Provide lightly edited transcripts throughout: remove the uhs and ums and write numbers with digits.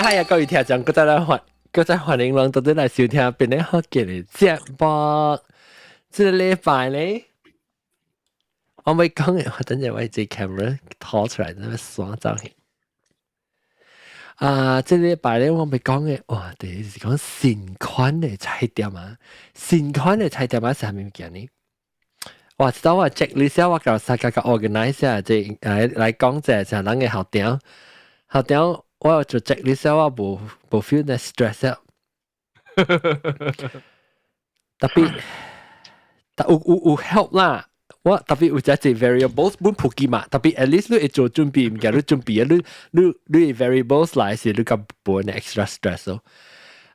係啊，各位聽眾，閣再歡迎攏倒轉來收聽變咧好見的節目。這個禮拜咧，我欲講的，我等陣我這 camera 拖出來，那個刷走去。啊，這禮拜咧，我欲講的，哇，第一是講新款的菜店啊，新款的菜店啊是啥物物件呢？哇，知道我 checklist 我共三個個 organize 啊，這來講者就人的校長，校長我有做 checklist，我無 feel 那 stress 啊。特別，但有 help 啦。我特別有隻隻 variables 本普及嘛，特別 at least 你會做準備，毋驚你準備啊，你 variables 來時你較無 extra stress 咯。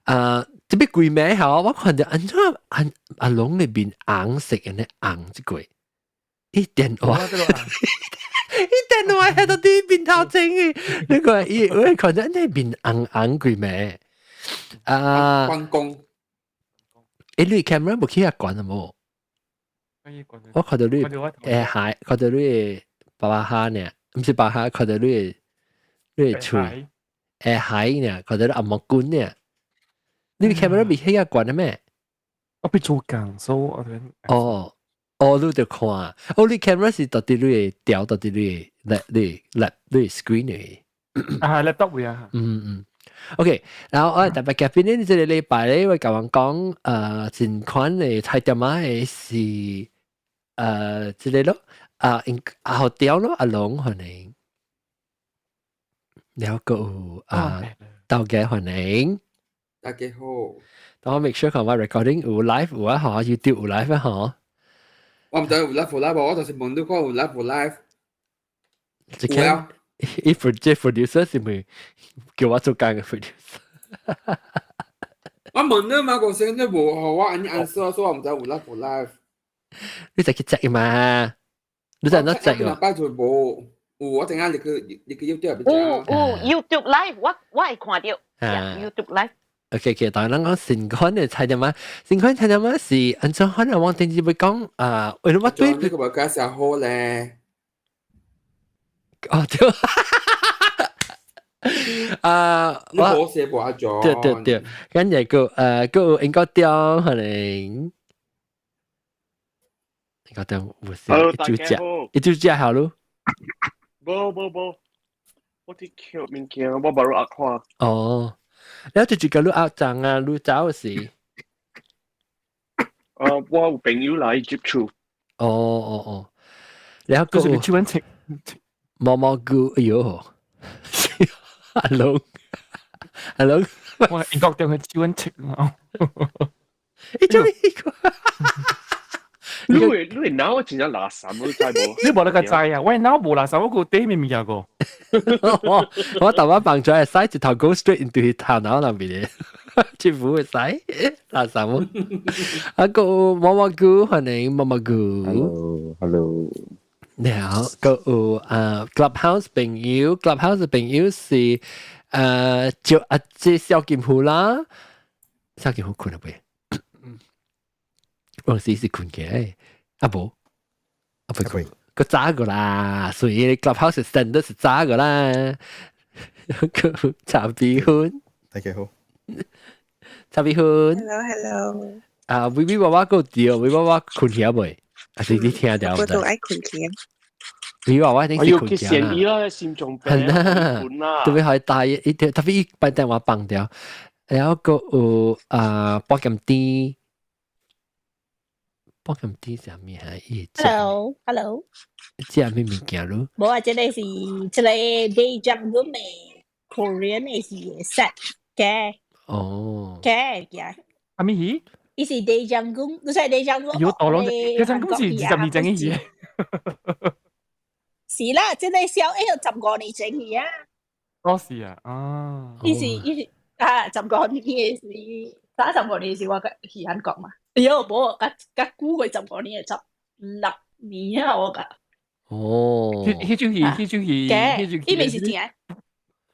啊，這邊規暝吼，我看著按怎阿阿龍的面紅色的呢紅這個，伊電話，伊電話喺度佇面頭前的，你看伊我看著你面紅紅規暝。啊，關公，欸，你 camera 無去遐關啊無？我看到你鞋，看到你的爸爸蝦呢，毋是爸蝦，看到你的喙鞋呢，看到你阿毛棍呢。你 camera 未起遐關的咩？我欲做工，所以我哦哦，你就看，哦，你 camera 是佇你的調，佇你的你 lap 你 screen 的。啊，laptop 會啊。嗯嗯。OK，然後我特別嘉賓呢，這個禮拜咧，我共阮講，新款的菜店仔的是，這個咯，啊，應阿學雕咯，阿龍歡迎，然後個啊，豆家歡迎，大家好。等我 make sure 看我 recording 有 live 有啊，嗬，YouTube 有 live 啊，嗬。我毋知有 live 無 live，我就是問你看有 live 無 live。這個。伊這 producer 是咪叫我做工的 producer？我問你嘛，個聲你無予我按呢 answer，所以我毋知有 live 無 live。你就去 check 嘛？你就哪 check 哦？擺就無，有我陣間你去 YouTube 有有 YouTube live，我會看著。YouTube live。 OK，當咱講新款的菜店仔，新款菜店仔是按怎可能我頂次欲講啊？為什麼對？呢個咪介紹好咧？哦對，啊，我寫無阿咗。對對對，跟住個個英國雕可能英國雕有是一就食，一就食好咯。無無無，我佇捡物件，我無入看。哦，你就個你壓站啊，你走時。我有朋友來接觸。哦哦哦，然後就是你喜歡食。毛毛菇，哎喲，阿龍，阿龍，我英國店佢喜歡食啊。你做咩個？你會腦真正垃圾，你知無？你無那個知啊？我腦無垃圾，我個底面物件個。我頭先放出來，使一頭 go straight into 佢頭腦內面的，政府會使垃圾。啊個毛毛菇，歡迎毛毛菇。 Hello，Hello。然後個有啊 Clubhouse 朋友，Clubhouse 朋友是就啊這小金虎啦，小金虎睏了未？我是睏嘅，啊無，啊不睏，閣早過啦，所以 Clubhouse standard 是早過啦。個茶比芬，大家好，茶比芬，Hello Hello，啊，微微娃娃夠對，微娃娃睏起未？還是你聽著？我都愛睏起。你話我一定是睏起啦，心臟病啦，特別係大一特別伊擺電話放掉，然後閣有啊保險店，保險店啥物啊？伊 Hello，Hello，食啥物物件咯？無啊，這個是這個 Daejanggeum 的 Korean 的是 set 嘅。哦。嘅嘅。啥物戲？伊是 Daejanggeum，你知 Daejanggeum？有大龍，Daejanggeum 是22年前的戲。是啦，這個小哎15年前去啊。哦是啊，啊。伊是啊，十五年的是，打十五年是我去韓國嘛。哎喲，無，較較久過十五年的16年啊，我講。哦。彼出戲，彼出戲，彼出戲，伊咪是正。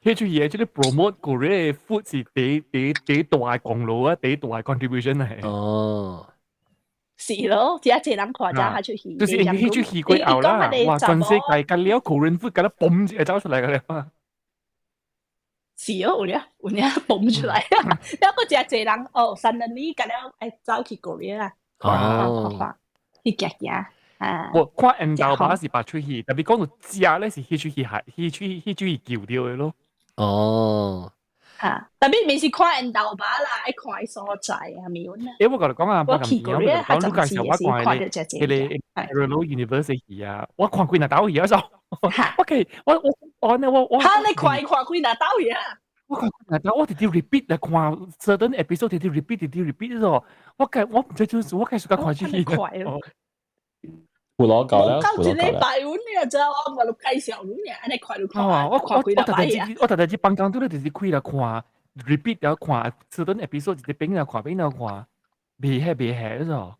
彼出戲，這個 promote Korea food 是第大的功勞啊，第大的 contribution 嚟。哦。是咯，這濟人看這彼出戲。就是因為彼出戲過後啦，哇！全世界甲了 Korean food 甲了嘣一下走出來個了。是哦，有了有了蹦出來啊！了個真濟人哦，suddenly 甲了愛走去 Korea 啊，哦，去行行啊！我看緣投肉是白喙齒，特別講到食咧是彼喙齒害，彼喙齒舊掉的咯。哦。嚇，特別毋是看緣投肉啦，愛看所在啊，咪阮啊。欸，我甲你講啊，我去 Korea 講你介紹我看的迄個 Parallel Universe 戲啊，我看幾若道戲啊，就我記我我我呢我我。嚇，你看看幾若道戲啊？我看幾若道，我直直 repeat 來看 certain episode，直直 repeat 直直 repeat 咯。我計我毋知做事，我計暑假看出戲。胡蘿夠啦，胡蘿夠啦。一禮拜阮你就知我無介紹你爾，按呢快就看。我特特我特特只放工拄咧就是開來看，repeat 了看，certain episode 一直變來看，變來看，袂遐袂遐咯。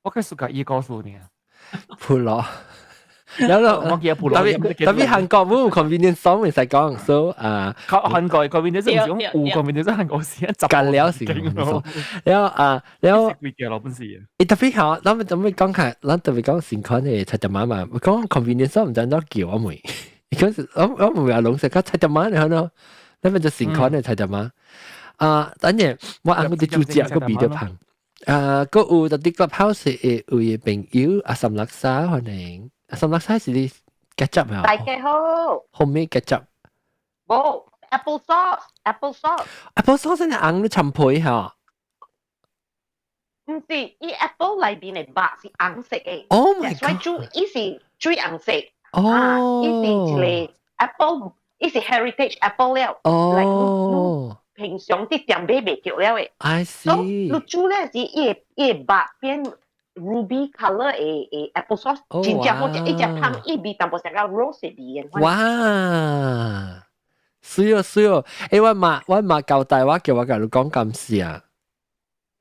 我計暑假伊告訴你啊。普羅。然後我記得普羅，特別特別韓國冇 convenience store 唔使講，所以啊，韓國 convenience 唔是講有 convenience 韓國是一集隔了是，然後啊，然後貴嘅老本事。伊特別好，咱們咱們講開，咱特別講新款的菜汁仔嘛，講 convenience store 毋知怎叫我妹，伊講我我唔係攏食較菜汁仔你看咯，咱們就新款的菜汁仔。啊，等陣我翁佇煮食個味道芳。啊，閣有特啲 clubhouse 的有的朋友阿三六沙歡迎。三六沙是你 ketchup 啊？大家好。後面 ketchup。冇 apple sauce，apple sauce。 apple sauce 真係紅你陳皮嚇。毋是，伊 apple 內邊的肉是紅色的。 Oh my god！所以煮伊是水紅色。哦。伊是一個 apple，伊是 heritage apple 了。哦。平常佇店買袂著了的。 I see。你煮咧是伊的伊的肉變 ruby color 的的 apple sauce，真正好食，伊食香，伊味淡薄食到 rose 味的。哇！水哦水哦，欸，我媽我媽交代我叫我共你講感謝，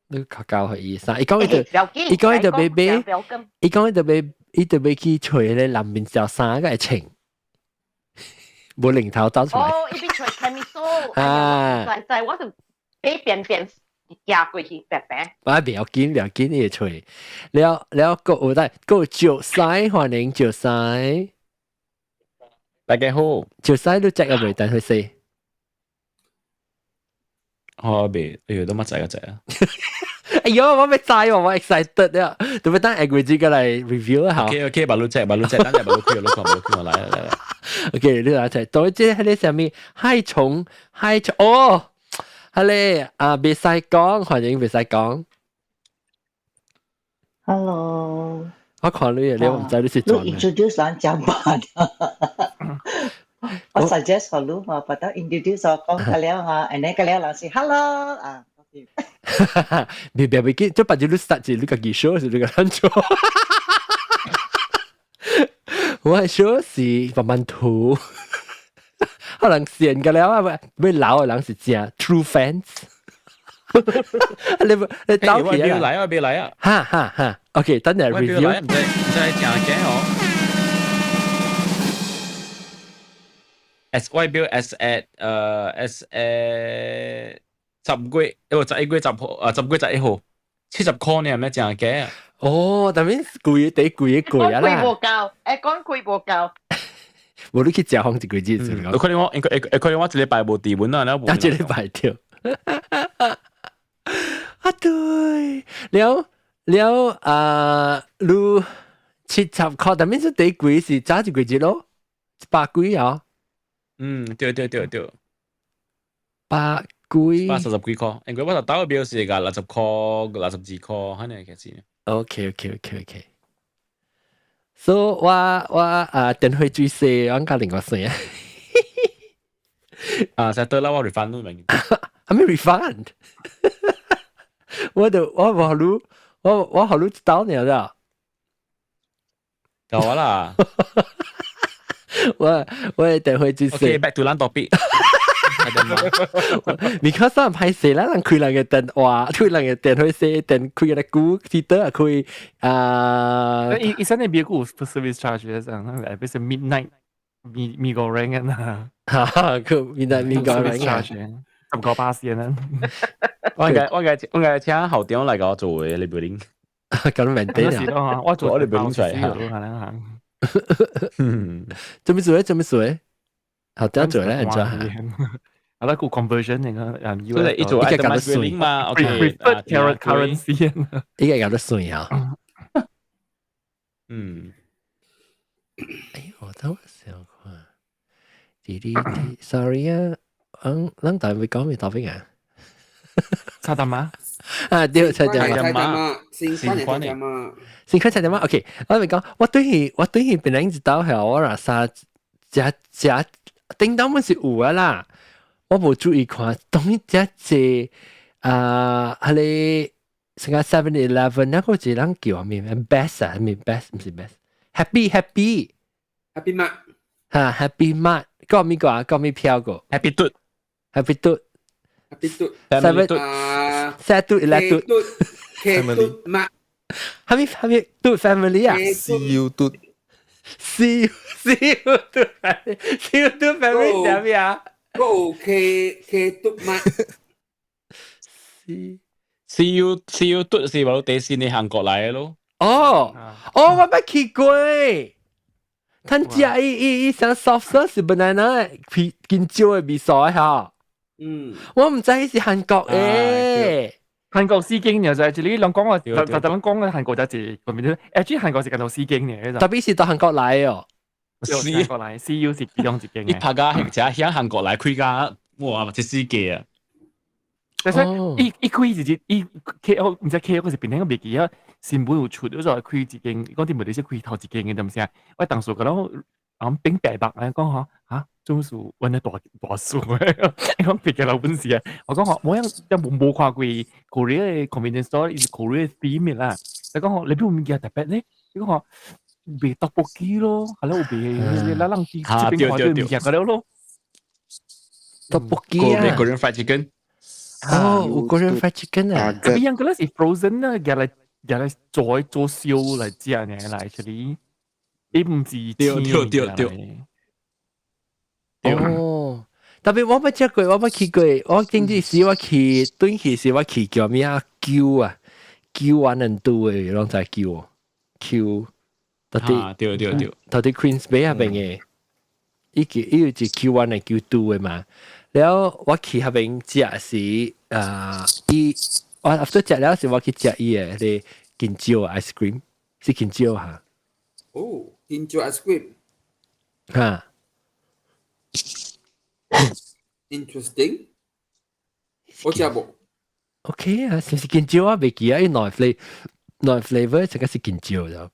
你較教佢意思。伊講伊就伊講伊就欲買，伊講伊就欲伊就欲去揣咧南面小衫個會穿，無領頭走出來。哦，伊欲揣 camisole，啊，在在我就買便便行過去白白。我袂要緊，袂要緊，伊會揣。了了，閣有在，閣有石西，歡迎石西。大家好。石西你食個未？等去死。我未，哎呦，都乜仔個仔啊！哎呦，我欲知喎，我 excited 啊！對不等下個這個來 review 一下。 OK OK，白滷隻，白滷隻，等陣白滷區，滷看，白滷區，我來來來。 OK，你來食。對，這係你啥物？害蟲，害蟲哦，係咧啊，袂使講，歡迎袂使講。 Hello。我看你，你唔知你是做你 introduce 人講吧。我 suggest 好你嘛，把它 introduce 我講個了哈，and then 個了人是 hello 啊。別別別記，這把就你 start 是你家己 show 是你個人做。我 show 是慢慢塗，可能線個了啊，欲老的人是正 true fans。你你走起啊！來啊！別來啊！哈哈哈！OK，等陣 review。唔知唔知正驚哦。S Y 表 S at 誒 S at 10月，哦11月10號啊，10月11號，70塊呢，咩正價啊？哦，但係貴得貴貴啊啦。貴無夠，會講貴無夠。無你去食風一個月是有可能我，應該會可能我一禮拜無佇阮啊，了無。啊，一禮拜對。啊對，了了啊，你70塊，但係是第貴是早一個月咯，100幾啊？嗯，對對對對。百幾？ 140幾塊，因為我頭頭表是個60塊、62塊，可能開始。 OK。So 我我啊電費最細，我加另外算。啊，實得啦，我 refund 都明。係咪 refund？我就我無予你，我我予你一刀爾啦。夠我啦。我我的電費最細。 OK，back to 咱 topic。你看上歹勢啦，人開人嘅電話，開人嘅電費細，電開個股，記得開啊。伊伊現在別個 service charge 嘅上，那個是 midnight 米米個人啊。哈哈，佢 midnight 米個人啊。 10個巴仙啊！我應該我應該我應該請校長來給我做嘅 labeling。咁問題啊！我做我 labeling 出來嚇。做咩做咧？做咩做咧？好，點做咧？怎啊？啊，那個 conversion 嚟個，啊，所以伊做 itemized billing 嘛，OK， preferred currency，依個有得算啊。嗯。哎，我等我想看。滴滴滴，sorry 啊，嗯，咱大會講咩 topic 啊？菜頭媽。啊，對，菜頭媽。新款的菜頭媽。新款菜頭媽，OK。我咪講，我對佢本來一道係我啦，啥食食頂當本是有啊啦，我無注意看，當然食濟啊，彼个成個 7-Eleven 那個一個人叫咩？Best 啊，咩 Best 毋是 Best，Happy Happy Happy Mart 哈 Happy Mart，講咩個啊？講咩票個？Happy 嘟 Happy 嘟 Happy 嘟 Seven 七嘟 11 嘟 K 嘟 Mart 係咪係咪嘟 family 啊？C U 嘟 C C U 嘟 C U 嘟 family 係咩啊？個 K K 嘟 Mart C C U C U 嘟是話地線你韓國來的咯。哦哦，我捌去過。趁食伊伊伊啥 soft serve 是 banana 皮香蕉的味素的吼。嗯，我毋知是韓國的。韓國絲經就係這裡人講話，就就人講嘅韓國就係嗰邊啲，actually 韓國是講到絲經嘅。特別是到韓國來哦。韓國來，C U 是其中一間。伊拍家或者響韓國來開家，哇！這死價啊！但是伊伊開一日，伊 K O 毋知 K O 是邊個袂記啊？新聞有出，咗就開一間，講啲問題是開頭一間嘅，對毋是啊？我當時覺得我頂白目啊，講吼嚇，總是揾得大大數嘅，伊講別嘅老本事啊！我講吼，冇樣一無無看過 Korea 嘅 convenience store，伊是 Korea theme 啦。你講吼，你邊有物件特別咧？你講吼，賣 tteokbokki 咯，係咯，有賣，咱人這邊看到物件個了咯。 Tteokbokki 啊，Korean fried chicken。哦，有 Korean fried chicken 啊！特別樣個咧是 frozen 啦，夾來夾來做做燒來食呢，來 actually，伊毋是對對對對。哦，特別我捌食過，我捌去過，我頂日時我去轉去時我去叫咩啊？Q 啊，Q 完人拄的，攏知 Q Q，到底對對對，到底 Queens Bay 那邊的，伊叫伊有一 Q one 的 Q two 的嘛。了我去彼邊食時，啊，伊我 after 食了時，我去食伊的彼个香蕉 ice cream，是香蕉哈。哦，香蕉 ice cream。哈。 Interesting。我食無。 OK 啊，是毋是香蕉啊？袂記啊，伊內 flavor 內 flavor 這個是香蕉就。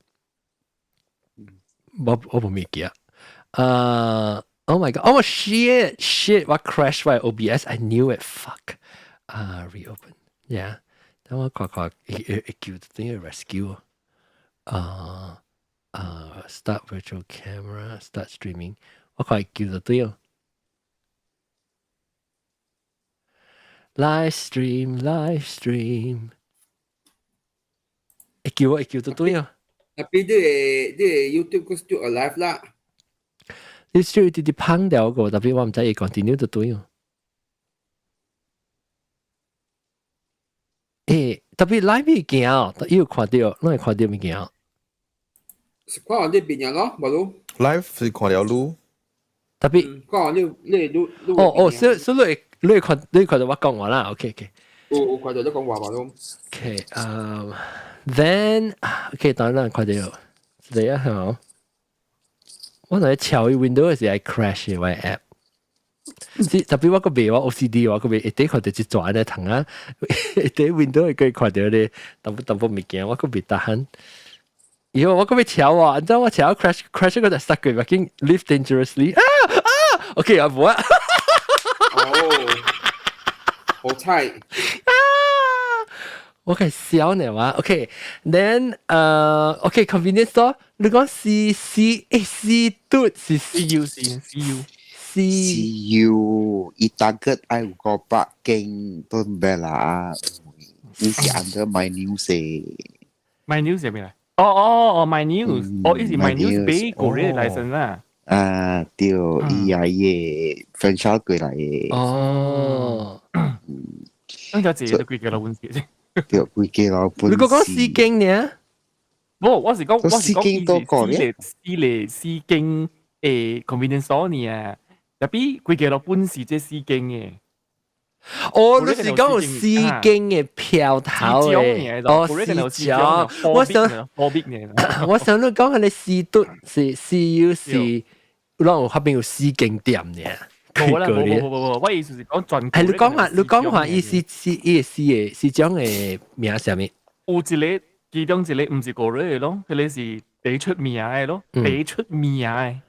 我我無物記啊。啊。Oh my god. Oh shit. Shit. 我 crash 我 OBS. I knew it. Fuck. Reopen. Yeah. 等我看看，會會叫等於 rescue。啊啊，start virtual camera, start streaming。我看叫就對哦。Live stream, live stream。會叫會叫就對哦。特別你你 YouTube 個 still alive 啦。你需要啲啲碰掉個，特別我毋知伊 continue 就對哦。欸，特別 live 物件哦，伊有看到，攏會看到物件。是看到你邊咯，無咯？Live 是看了你。特別看到你你你哦哦，所以所以你你看你看到我講話啦，OK OK。有有看到你講話無咯？OK，then OK，當然看到，這樣好。我來敲伊 window 時愛 crash 我 app。是特別我個袂我 OCD 我個袂一直看到一轉咧糖啊，一直 window 會過看到咧淡薄淡薄物件，我個袂得閒。以後我個欲敲啊，你知我敲 crash crash 個就 stuck 過，緊 live dangerously 啊啊，OK 啊無啊。哦，好彩。啊！我開笑呢嘛，OK，then OK，convenience store，你講 C C 誒 C 嘟是 C U C C U C C U 伊 target 愛有五百間都唔得啦，伊是 under my news 的。 My news 係咩嚟？哦哦哦，My news，哦，伊是 My news 俾 Korea license 啦。啊，對，伊也伊個 franchise 過來的。哦。咁就自己都幾個老本事啫。對，規家老本你講講四間呢？無，我是講我是講伊是四個四個四間誒 convenience store 呢啊。特別規個落本是這四間嘅。哦，你是講有四間嘅票頭嘅，哦，市場，我想，我想你講係你四嘟是 C U 是，攏有嗰邊有四間店嘅。冇啦，冇冇冇冇，我意思是講全。係你講話，你講話意思是伊個四個市長嘅名啥物？有一個，其中一個毋是個人嘅咯，彼個是第出名嘅咯，第出名嘅。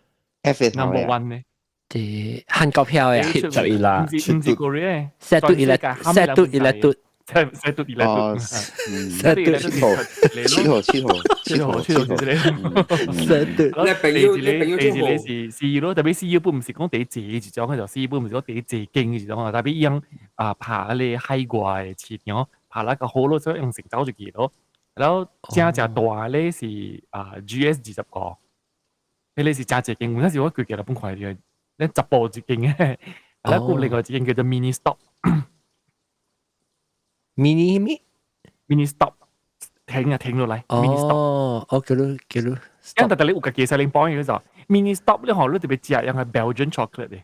F number one 呢？啲韓國票呀，十一啦，毋是個人嘅，set 嘟伊來，set 嘟伊來嘟，set 嘟伊來嘟，set 嘟七號，七號，七號，七號，七號，一個，set 嘟。你朋友，你朋友第一個是 C 咯，特別 C U 本毋是講第一濟一種，就 C U 本毋是講第一濟間一種啊，特別伊樣啊拍彼個海外的市場，拍那個好咯，所以用成走出去咯。然後正正大咧是啊 GS 25，彼個是誠濟間，有陣時我規個日本看著，咧10步一間嘅，啊，閣另外一間叫做 Mini Stop。 Mini 咩？Mini Stop 停啊停落來。Mini Stop 哦，哦，叫你叫你。因特特你有家己 selling point 嗰就 Mini Stop 咧，嗬，你特別食樣係 Belgian chocolate 嘅。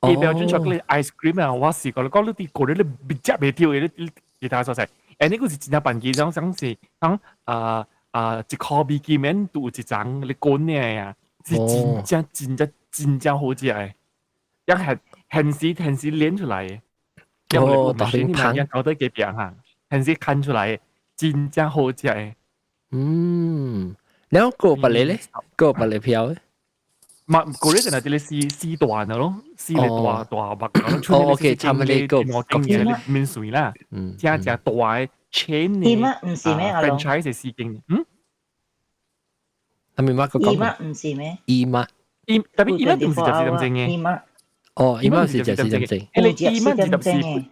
伊 Belgian chocolate ice cream 啊，我試過，你講你佇個你你食袂到嘅，你其他所在。誒，呢個是真正辦機，種像是講啊啊一箍美金免都有一層你滾嘅啊，是真正真正真正好食嘅，一係現時現時練出來嘅。哦，大冰棒，搞得幾餅哈，現時看出來真正好食嘅。嗯，แล้ว個別咧，個別咧票咧？嘛，嗰啲就係啲四四段咯，四個大大目。哦，OK，差唔多個個嘅免稅啦。嗯，正正大嘅 chain 嘅。E 唔是咩？franchise 嘅四間。嗯？係咪乜個講？ E 媽唔是咩？E 媽。 E 特別 E 媽唔是24點鐘嘅。 E 媽。哦，E 媽是24點鐘。你 E 媽二十四。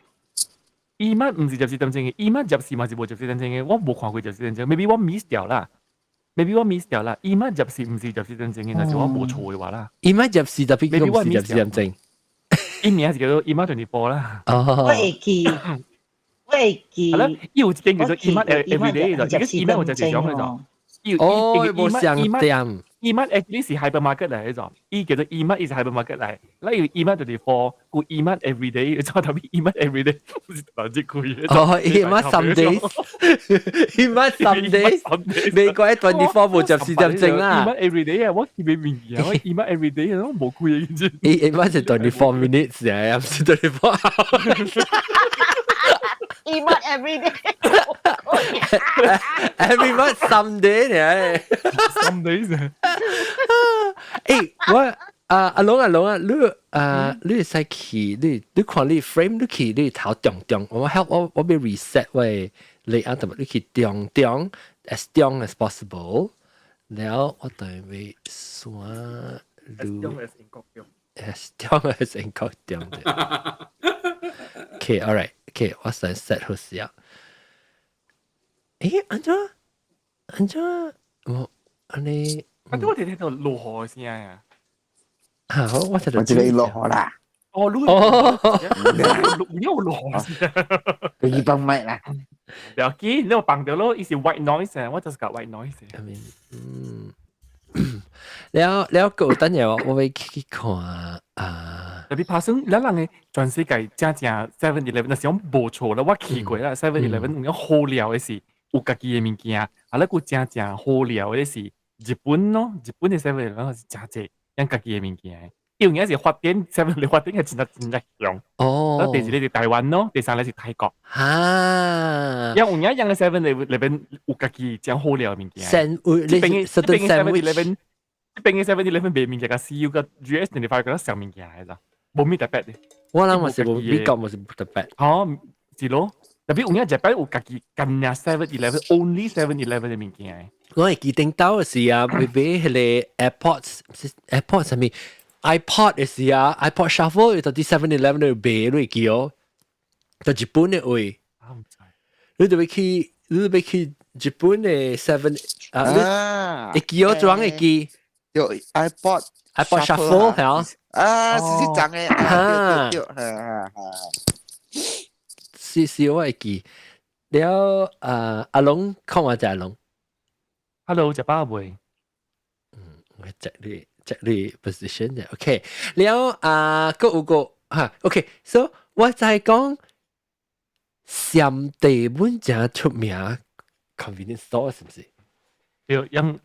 E 媽唔是24點鐘嘅，E 媽入時嘛是無十四點鐘嘅，我無看過十四點鐘，maybe 我 miss 掉啦。maybe 我 miss 掉啦，E 媽入時毋是十四點鐘嘅，若是我無錯嘅話啦。 E 媽入時特別佢唔是十四點鐘。伊名是叫做 E 媽 24 啦。哦。我會記，我會記。係啦，伊有一間叫做 E 媽 everyday 就，而家 E 媽有就種嘅就。哦，無相店。 E 媽 actually 是 hypermarket 嚟嘅就，伊叫做 E 媽伊是 hypermarket 嚟，那有 E 媽 24，個 E 媽 everyday，就特別 E 媽 everyday 唔是特別貴。哦，E 媽 some days，E 媽 some days，美國 24 無十四點鐘啦。 E 媽 everyday 啊，我記袂明啊，我 E 媽 everyday 啊，我無開嘅。 E 媽是 24 minutes 啊，毋是 24 hours。 E 媽 everyday。 Every month someday 呢？Some days。誒，我啊阿龍阿龍啊，你啊你會使去，你你看你 frame 你去你頭中中，我 help 我我欲 reset 喂，你啊，特別你去中中 as 中 as possible，然後我等於算 as 中 as 英國中，as 中 as 英國中。Okay, all right. Okay，我先 set 好先。誒，按怎按怎我按呢？啊，對我聽聽到落雨聲啊！嚇，我就我這裡落雨啦。哦，哦，有落雨聲。你幫咪啦。不要緊，你我放掉咯，伊是 white noise 啊，我就是個 white noise。 I mean，嗯，了了個等下我會去看啊。特別拍算，咱人嘅全世界正正 Seven Eleven，若是講無錯啦，我去過啦，Seven Eleven 有好料嘅是有家己嘅物件，啊，咱閣正正好料嘅是日本咯，日本嘅 Seven Eleven 是誠濟，咱家己嘅物件。伊有影是發展 Seven Eleven 發展係真正真正強。哦。第二個是台灣咯，第三個是泰國。哈。因有影樣嘅 Seven Eleven 有家己真好料嘅物件。 Sandwich，這邊嘅這邊嘅 Seven Eleven，這邊嘅 Seven Eleven 賣物件，佮 CU 佮 GS 25個上物件嘅咋，無咩特別嘅。我諗嘛是無美國嘛是無特別。哦，是咯。特別有影日本有家己干爾 Seven Eleven only Seven Eleven 嘅物件。我會記頂到嘅時啊，買買彼个 AirPods，AirPods 啥物 iPod 嘅時啊，iPod Shuffle 就佇 Seven Eleven 度賣，你會記哦？就日本嘅位，你就欲去，你就欲去日本嘅 Seven 啊，會記哦，裝會記。有 iPod iPod Shuffle 係啊，啊，是是真嘅，啊，對對對，哈哈。是是，我會記。了啊，阿龍看我隻阿龍。 Hello，食飽未？嗯，我食你。check 你 position 啫。OK，了啊，閣有個嚇，OK，so 我在講暹地本正出名 convenience store 是唔是？對，樣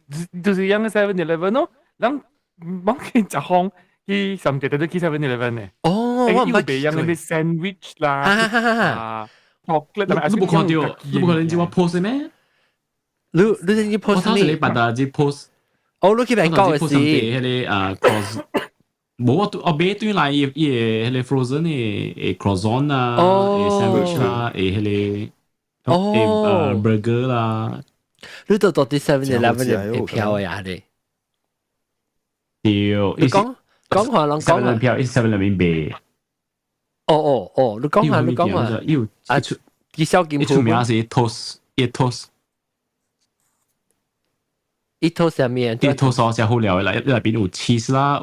就是樣 7-Eleven 咯，人攏去食風去暹地都去 7-Eleven 呢。哦，我毋捌賣樣嗰啲 sandwich 啦，啊，chocolate。你無看著，你無看著我 post 咩？你你 post 我頭一禮拜就只 post。哦，你去邊講嘅是？迄個啊，cross，無我買對來伊伊個迄個 frozen 的 croissant 啊，sandwich 啦，迄個哦 burger 啦。你都到啲 7-Eleven 嘅票呀？你？對，你講講話攏講啊。票，7-Eleven 賣。哦哦哦，你講下，你講下。有啊，佢小金出名是 toast，伊 toast。伊 toast 啥物？伊 toast 真好料的啦，內邊有 cheese 啦，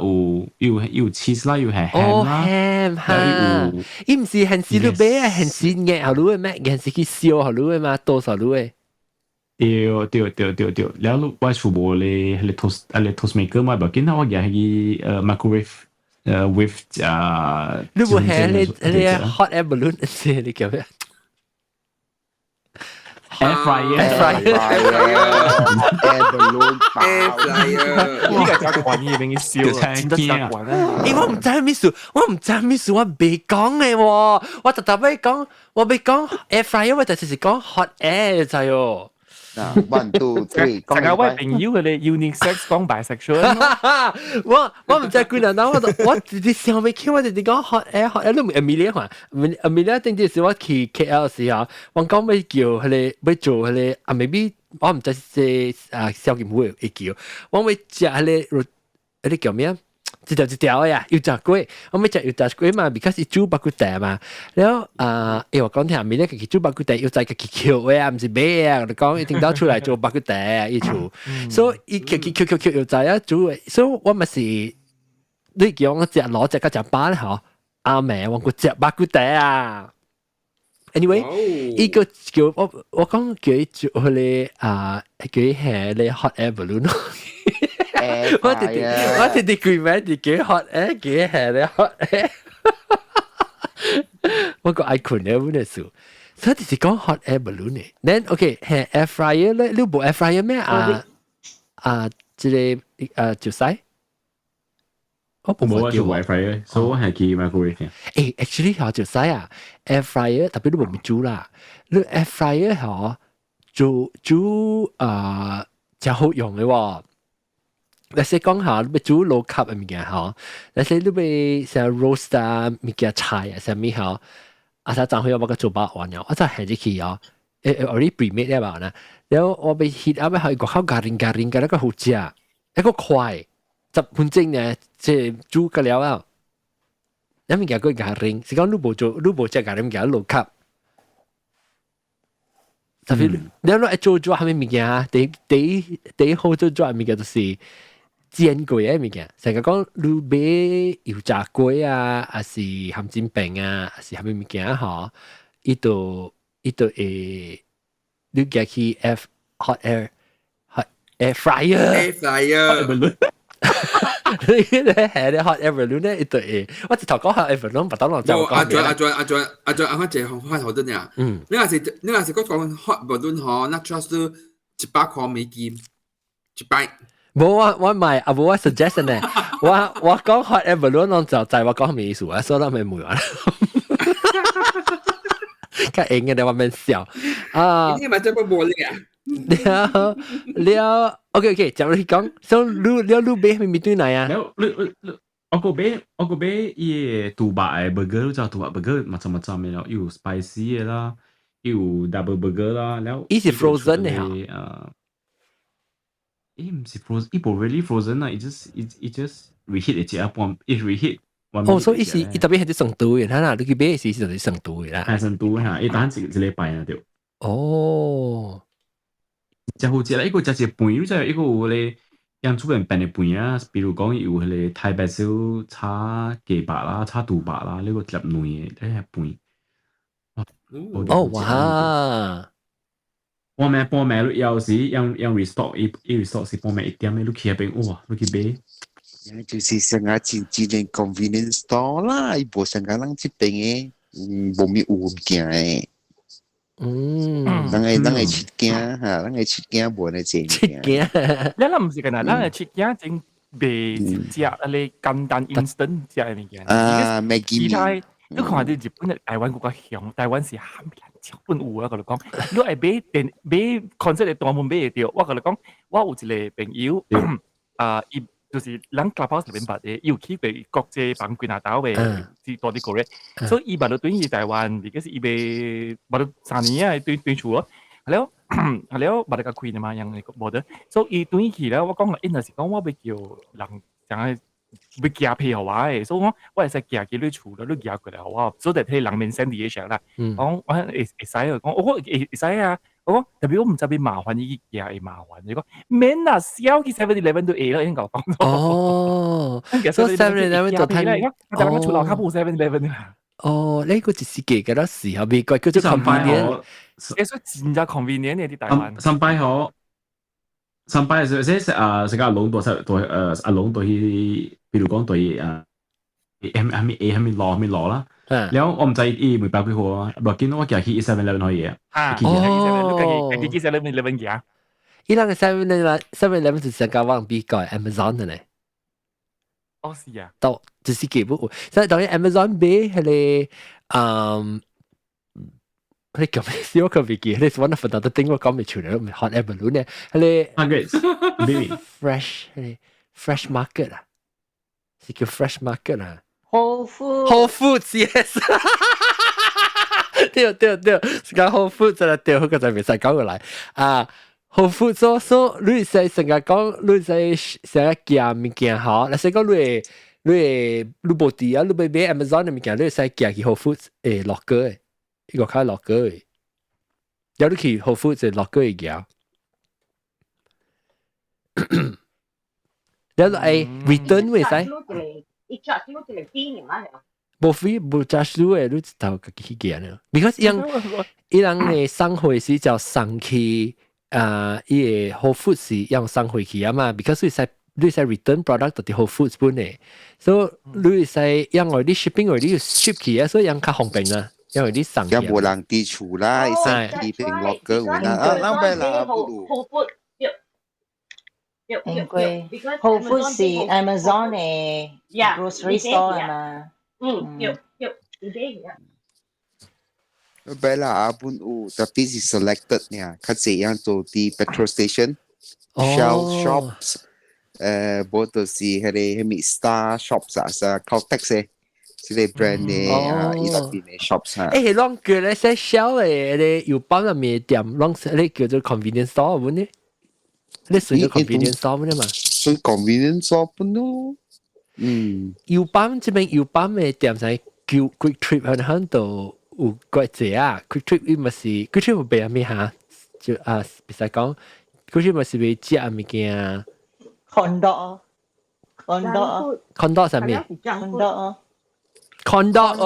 有 cheese 啦，有係 ham 啦。 ham 哈，伊毋是現時你買啊，現時熱予你的咩？現時去燒予你的嘛，多少你的？對對對對對，了後我厝無咧，彼個 toast 彼個 toast maker 嘛，無要緊，我舉彼個microwave with 啊。你無係你你 hot air balloon 是你叫咩？ Air fryer。 Air fryer。 Air balloon。 Air fryer。呢個習慣呢邊燒啊，真得習慣啊！欸，我毋知咩事，我毋知咩事，我未講嘅喎，我特特欲講，我欲講 air fryer，我就是講 hot air 就喲。嗱，one two three，成日我朋友佢哋 unisex 講 bisexual。我毋知幾人，我我直直想欲起，我直直講 hot air hot air，你毋 Amelia 看，Amelia 頂陣時我去 KL 時候，我講欲叫彼個欲做彼個啊，maybe 我毋知是啊小金會會叫，我欲食彼個彼個叫咩啊？一條一條的呀，油炸粿，我欲食油炸粿嘛，because 伊煮肉骨茶嘛，了啊，欸我講聽咪咧，家己煮肉骨茶，又再家己抾的啊，毋是買啊，我就講一定到出來做肉骨茶啊，伊厝，所以伊家己抾抾抾油炸啊煮的，所以我嘛是，你叫我食滷食甲食飽咧吼，阿妹我閣食肉骨茶啊。Anyway，伊個叫我我講叫伊做彼個啊，叫伊下咧 hot air balloon。我直直我直直規名就叫 hot air，叫伊下咧 hot air。我閣愛睏咧，阮的事，所以就是講 hot air balloon 的。Then OK，下 air fryer 咧，你無 air fryer 咩啊？啊，這個啊就使。我無我做 air fryer，所以我係去 microwave。欸，actually 吼就使啊，air fryer 特別你無咪煮啦，你 air fryer 吼煮煮啊，誠好用的喎。你說講下，你欲煮 low carb 的物件吼，你說你欲啥 roast 啊物件菜啊啥物吼，啊啥昨昏我閣做飽完了，我才下入去哦，欸 already pre-made 了吧呢？然後我欲 heat up 予外口 garing garing 個那個好食，一個快10分鐘呢，即係煮個了啊。你物件閣 garing，是講你無做，你無食 garing 物件 low carb。特別你若做做啥物物件，第第第一好做做物件就是煎過的物件，成日講你買油炸粿啊，還是鹹煎餅啊，還是啥物物件吼，伊就會你舉去 F hot air hot air fryer air fryer。你咧係咧 hot air balloon 咧，伊就會我直頭講 hot air balloon，不當人就講。阿俊阿俊阿俊阿俊阿翻一個方法好得呢。嗯。你若是講講 hot balloon 吼，那 charge 100塊美金一擺。無我我買啊，無我 suggestion 呢，我講 hot air balloon 攏就知我講咩意思啊，所以我咪問完。較應嘅，我免笑啊。你咪真係無力啊！了了，OK OK，就你講，所以你了你買咩物對來啊？了你你我閣買伊個豬肉的 burger，就豬肉 burger 嘛macam-macam 的咯，有 spicy 的啦，有 double burger 啦，了。伊是 frozen 的哈？伊毋是 frozen，伊無 really frozen 啦，伊 just 伊 just reheat 一下半，伊 reheat。哦，所以伊是伊特別係啲成都的，啦，你去買時是就是成都的啦。係成都嚇，伊單一一禮拜啊對。哦。真好食啦！伊個食一個飯，你知伊個有咧，用出面變的飯啊，比如講有彼個 Thai basil 炒雞肉啦，炒豬肉啦，你個粒卵的，彼個飯。哦哇！半暝半暝你有時用用 restock，伊伊 restock 是半暝1點，你去彼邊哇，你去買。就是上個真真嘅 convenience store 啦，伊無上個咱這邊嘅，無咩有物件嘅。咱會七件嚇，咱會七件無呢濟物七件。件。你咱毋是干那，咱嘅七件真袂食啊個簡單 instant 食嘅物件。啊，Maggi 其他你看啲日本嘅台灣更較強，台灣是冚唪唥超本有啊！我甲你講，你愛買電買 concert 嘅大門買會著。我甲你講，我有一個朋友，啊，伊就是咱 Clubhouse 入面捌的，伊有去過國際房幾若兜嘅，是住佇 Korea，所以伊捌到轉去台灣，而家是伊欲捌到3年啊，轉轉厝咯。後了後了捌得較開嘛，樣無得，所以伊轉去了，我講啦，伊若是講我欲叫人，怎樣欲寄批予我的，所以我我會使寄去你厝了，你寄過來予我，所以彼人免 send 佇個啦。講我會會使講，我會會使啊。我講特別我毋知欲麻煩伊去寄會麻煩，伊講免啦，痟去 7-Eleven 都會啦，已經共我講。哦，所以 7-Eleven 就睇，我厝樓跤無 7-Eleven 啦。哦，呢個就是記個啦，時候美國叫做 convenient，誒，所以真正 convenient 嘅佇台灣。上擺好，上擺是這啊，是個阿龍多多阿龍多去，比如講對啊，M 係咪 A 係咪攞係咪攞啦？แล้ว我毋知伊每百幾號啊，落見我寄去 7-Eleven 可以啊。哦，家己 7-Eleven 寄。伊人嘅 7-Eleven 是成個往比較 Amazon 的咧。哦，是啊。到就是基本，所以當然 Amazon 買彼個，彼個叫咩？小個袂記，彼個 one of the thing 我講袂出來，hot air balloon 咧，彼個 fresh 彼個 fresh market 啊，是叫 fresh market 啊。 Whole Foods。 Whole Foods yes。對對對，是講 Whole Foods 就對，嗰個就袂使講過來啊。Whole Foods 所所，你使成日講，你使成日寄物件吼，若是講你會你會你無佇啊，你欲買 Amazon 的物件，你會使寄去 Whole Foods 會 locker 的，伊個較 locker 的，了你去 Whole Foods 的 locker 會寄。了就愛 return 會使。伊 charge 你一個 fee 爾嘛？無 fee 無 charge 你的，你一頭家己去寄呢。because 伊人伊人的送貨時就送去啊，伊個 Whole Foods 是用送回去啊嘛。because 你使 return product 到佇 Whole Foods 本的，所以你使因為你 shipping 為你要 ship 去啊，所以樣較方便啊，因為你送。有無人佇厝啦，伊使去邊 locker 位啦，啊，咱欲啦，不如。 Whole Foods 對對應該 Whole Foods 是 Amazon 的 grocery store 嘛。嗯，對對，是這樣。欲啦，阿本有，特別是 selected 爾，較濟樣做佇 petrol station、Shell shops，無就是彼個彼物 Star shops 啊，啥 Caltex 的，這個 brand 的啊，伊內邊的 shops 啊。欸，攏叫咧說 Shell 的彼個油泵入面店，攏咧叫做 convenience store 本呢？你算做 convenience store 本嘛？算 convenience store 本咯。油泵這邊油泵的店使叫 Quick Trip 響響度有幾濟啊？Quick Trip 伊嘛是 Quick Trip 有賣啥物哈？就啊，袂使講 Quick Trip 嘛是賣食物件。 Corn dog，corn dog。 Corn dog 啥物？Corn dog。 Corn dog 哦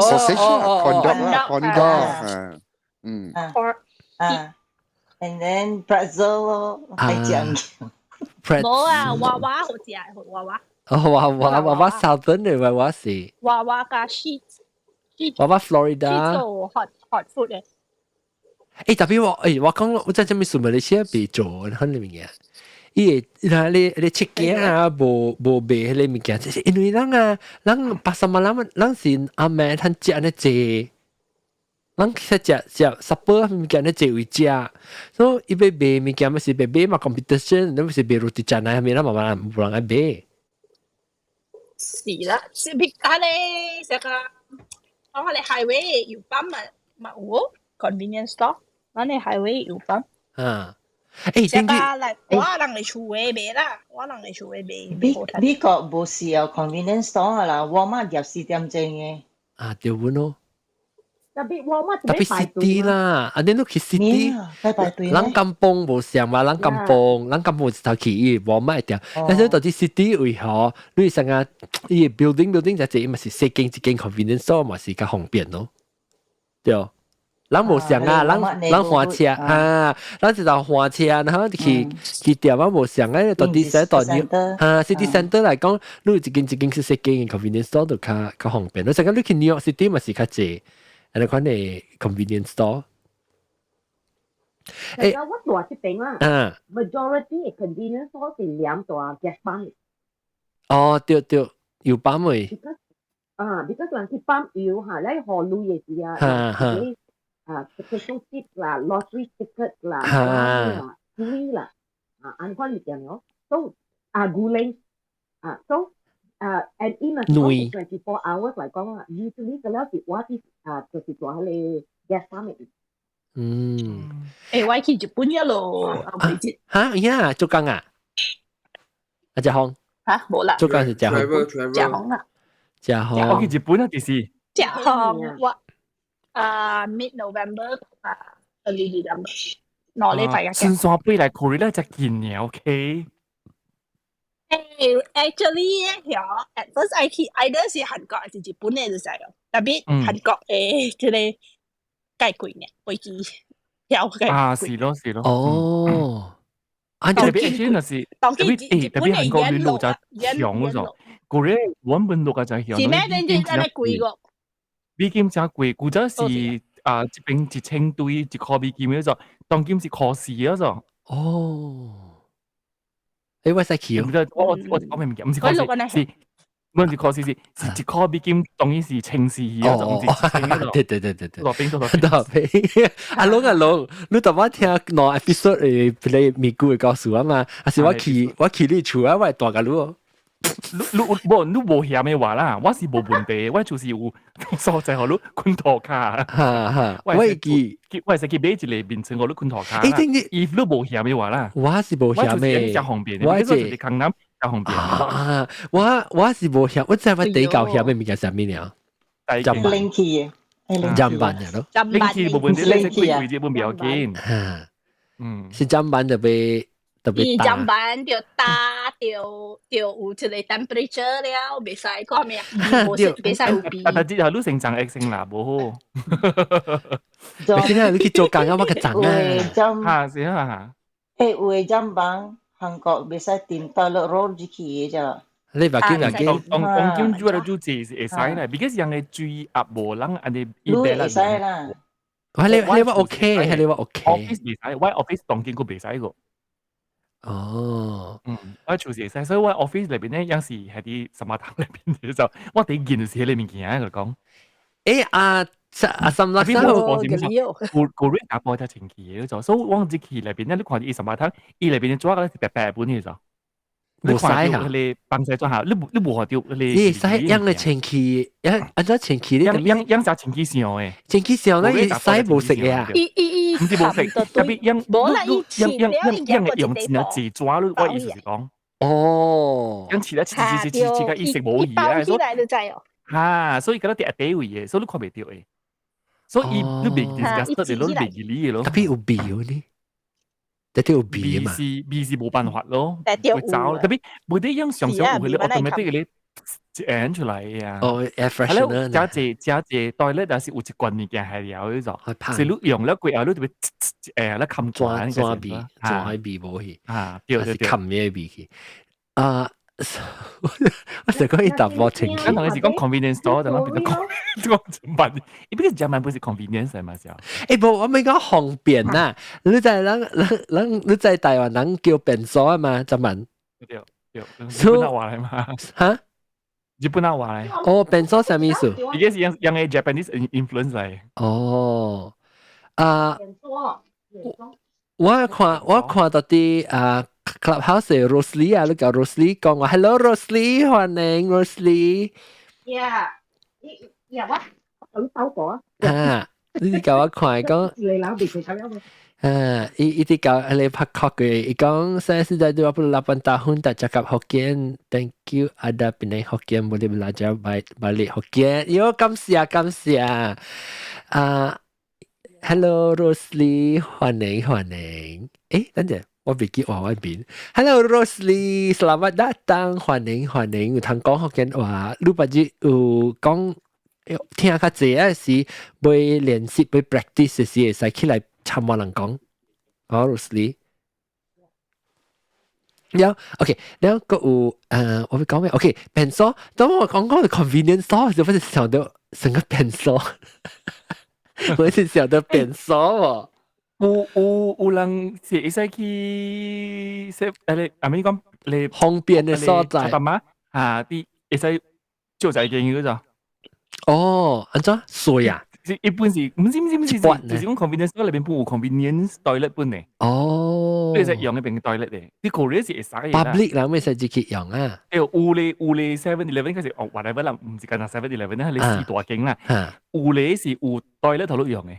哦，corn dog 啦，corn dog，嗯。啊，and then pretzel 咯，係醬。冇啊，娃娃好食，娃娃。哦，娃娃娃娃 Southern 的娃娃是。娃娃加 Sheetz。娃娃 Florida。做 hot food 的。欸，特別我欸，我講我真正物事馬來西亞袂做，很物件。伊會那你你切件啊，無無賣彼個物件，就是因為咱啊，咱 pasar malam，咱是阿妹通食按呢濟，咱其實食食 supper 物件呢濟位食，所以伊欲賣物件，嘛是欲買嘛 competition，你嘛是賣 roti canai，啥物咱嘛嘛無人愛買。是啦，是別啊咧，這個我哋 highway 油泵嘛嘛有 convenience store，咱哋 highway 油泵。啊。欸，這個來我人佇厝的賣啦，我人佇厝的賣。美美國無需要 convenience store 啦，Walmart 24點鐘的。啊，對本咯。特別 Walmart 特別 city 啦，啊，你都去 city，咱甘榜無相嘛，咱甘榜，咱甘榜一頭去伊 Walmart 店，但是到底 city 為何你成個伊 building building 就這嘛是細間一間 convenience store 嘛是較方便咯，對。人無相啊，人人換車啊，咱是就換車，然後去去店啊無相啊，到底使到你啊，city center 來講，你一間一間細細間 convenience store 就較較方便。你成個你去 New York City 嘛是較濟，按呢款的 convenience store。誒，我住這邊啦，majority convenience store 是兩大 gas pump。哦，對對，油泵的。啊，because 人去泵油嚇，你河路也是啊。啊，potato chip 啦，lottery ticket 啦，啦，水啦，啊，按款物件哦，都啊，牛奶啊，都啊，and in a 24 hours 來講啊，usually 個了是我啲啊，就是做彼个 gas pump 的。欸，我去日本一路後尾節。嚇，呀，做工啊？阿隻紅。嚇，無啦。做工是食紅。食紅啦。食紅。我去日本啊，就是。食紅我。啊，mid November 啊，early December，2禮拜嘅。先山飛來 Korea 咧，就近嘅，OK。誒，actually 咧，at first I 去 either 是韓國還是日本嘅就係咯，特別韓國誒，這個較貴呢，飛機票較貴。啊，是咯，是咯。哦，啊，特別 actually 就是，特別誒，特別韓國旅路就強嗰種，Korea 原本路就強。是咩？真正真係貴個。美金真貴，古早是啊，這邊1000對1箍美金嗰種，當今是箍四嗰種。哦，欸，我使去哦。我我我講咩物件？毋是箍四，是，唔是箍四，是是1箍美金，當然是1400嗰種，毋是1000嗰種。對對對對對。落邊都落邊。阿龍阿龍，你頭擺聽兩 episode 誒，play 咪古嘅故事啊嘛？還是我去你厝啊，我會大甲你哦。你你無你無嫌的話啦，我是無問題，我就是有所在予你睏塗跤。哈哈，我會記，我會使去買一个眠床予你睏塗跤。欸，你 if 你無嫌的話啦，我是無嫌的，真方便，我是空南真方便。啊，我我是無嫌，我知我第一夠嫌的物件啥物爾？砧板，冷氣嘅，砧板嘅咯，冷氣無問題，你貴貴這本不要緊。嗯，是砧板特別特別大。砧板就大，就就有一個 temperature 了，袂使看咩，無袂使有味。但係之後你成長會成啦，無好。你現在你去做工啊，我較髒啊。哈，是啊。欸，有的砧板韓國袂使掂 toilet roll 入去的啫。你把緊把緊，當當今主要主治是會使啦，because 人的水壓無人按呢你會使啦。我你你話 OK，你話 OK。 office 袂使，我 office 當今閣袂使個。哦，嗯，我厝是會使，所以我 office 裏邊咧，有時係佇什麼堂裏邊嘅就，我第一件就是迄個物件就講。欸啊啊，什麼？古古瑞打波才清氣嘅就，所以我入去裏邊咧，你看伊什麼堂，伊裏邊嘅紙咧是白白本嘅就。無使嚇，彼个放西轉下，你你無看著彼个。你使用個清氣，按按怎清氣？你用用用啥清氣上的？清氣上咧，伊使無色嘅啊？伊伊伊毋是無色，特別用無啦，伊用用用用用真濟紙，你我意思是講。哦，用切咧切切切切切個伊色無異啊，所以來就知哦。哈，所以覺得佇底位的，所以你看袂著的，所以伊你袂 disgusted 你袂記你的咯。特別有味哦呢。特別有味嘛？味是味是無辦法咯，會走。特別無啲樣常常有彼个 automatic 咧一出來的啊。哦，air freshener。加濟加濟 toilet 也是有一罐物件係了彼種，是你用了過後，你就會誒咧冚紙紙味，紙味無去，啊，對對對，冚咩味去？啊，我成講伊淡薄清氣。咱同你是講 convenience store，但咱變做講講砧板，伊比較砧板不是 convenience 嘛？是啊。欸，無，我咪講方便啦。你知人人人，你知台灣人叫便所啊嘛？砧板。對對，日本話來嘛？哈？日本話來。哦，便所啥意思？伊個是用用个 Japanese influence 來。哦，啊，我看我看到佇啊。Clubhouse 的 Rosely 啊，你叫 Rosely 講話，Hello Rosely，歡迎 Rosely。 Yeah，yeah，我等收過啊。啊，你叫我看講。啊，伊伊啲教你拍確嘅，伊講 saya sudah 28 tahun tak cakap Hokkien. Thank you ada Penang Hokkien boleh belajar baik balik Hokkien. 喲，感謝感謝。啊，Hello Rosely，歡迎歡迎。誒，等陣。我袂記話我邊。Hello Rosely，selamat datang，歡迎歡迎。有通講福建話，你捌日有講聽較濟啊時，欲練習欲 practice 時會使起來參我人講，obviously。了，OK，了閣有我欲講咩？OK，便所，當我講講 convenience store 時，我就想到成個便所，我是想到便所喎。有人是會使去說你阿咪講你方便的所在，嘛啊啲會使借一間嗰種。哦，按怎水啊？是一般是，毋是毋是毋是，就是講 convenience store 裏邊本有 convenience toilet 本嘅。哦，你會使用嗰邊 toilet 嘅，啲 Korea 是會使嘅。 public 人會使自己用啊。對，有咧有咧 7-Eleven 開始哦，whatever 啦，毋是干焦 7-Eleven 咧，係你四大間啦。有咧是有 toilet 頭路用嘅。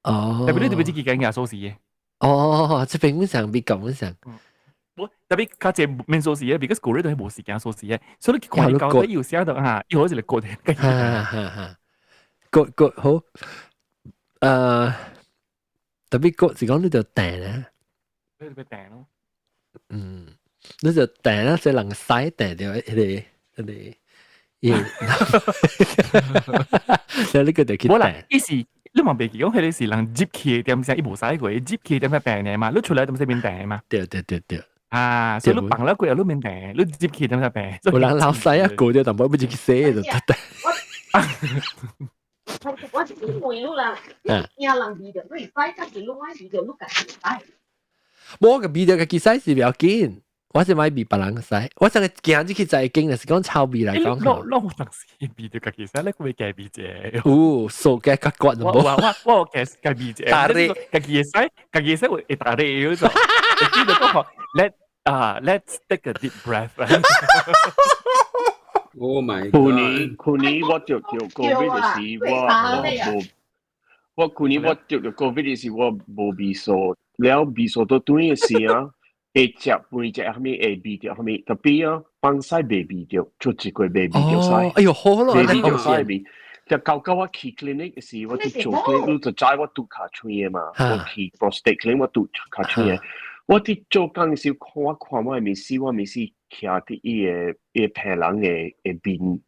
哦，特別你特別自己間嘅鎖匙嘅。哦，這邊本上比講本上。無特別較濟免鎖匙嘅，because Korea 都係無時間鎖匙嘅，所以你看伊交底有寫到嚇，伊好似嚟過嘅。哈哈哈。個個好，特別個是講你就訂咧，你就訂咯。嗯，你就訂啦，這人使訂掉彼個彼個，耶，所以你個就去無啦，意思你嘛袂記講彼個是人入去的點聲，伊無使過，入去點聲訂的嘛，你出來點聲免訂嘛。對對對對。啊，所以你放了過後你免訂，你入去點聲訂。有人老細啊，過咗淡薄，欲入去洗就得得。我是問你啦，你驚人味著，你會使，但是你愛味著，你家己使。無個味著家己洗是袂要緊，我是莫味別人洗。我上個行入去就會經，就是講臭味來講。攏攏有當時味著家己洗，你會加味者。有數加較懸我我我有加加味者，打理家己會洗，家己會洗會打理嗰種。記得講 let 啊，let's take a deep breath。 Oh my 去年去年我著著 COVID 的時，我我無，我去年我著著 COVID 的時，我無味素，了味素都轉的時啊，會食飯食啥物會味著啥物，特別啊，放屎袂味著，做一個袂味著屎。哎喲，好咯，袂味著屎味。就到到我去 clinic 的時，我去做 clinic，你就知我拄尻川的嘛，我去 prostate clinic 我拄尻川的。我佇做工的時，看我看我的面試，我面試徛佇伊个伊個病人的的面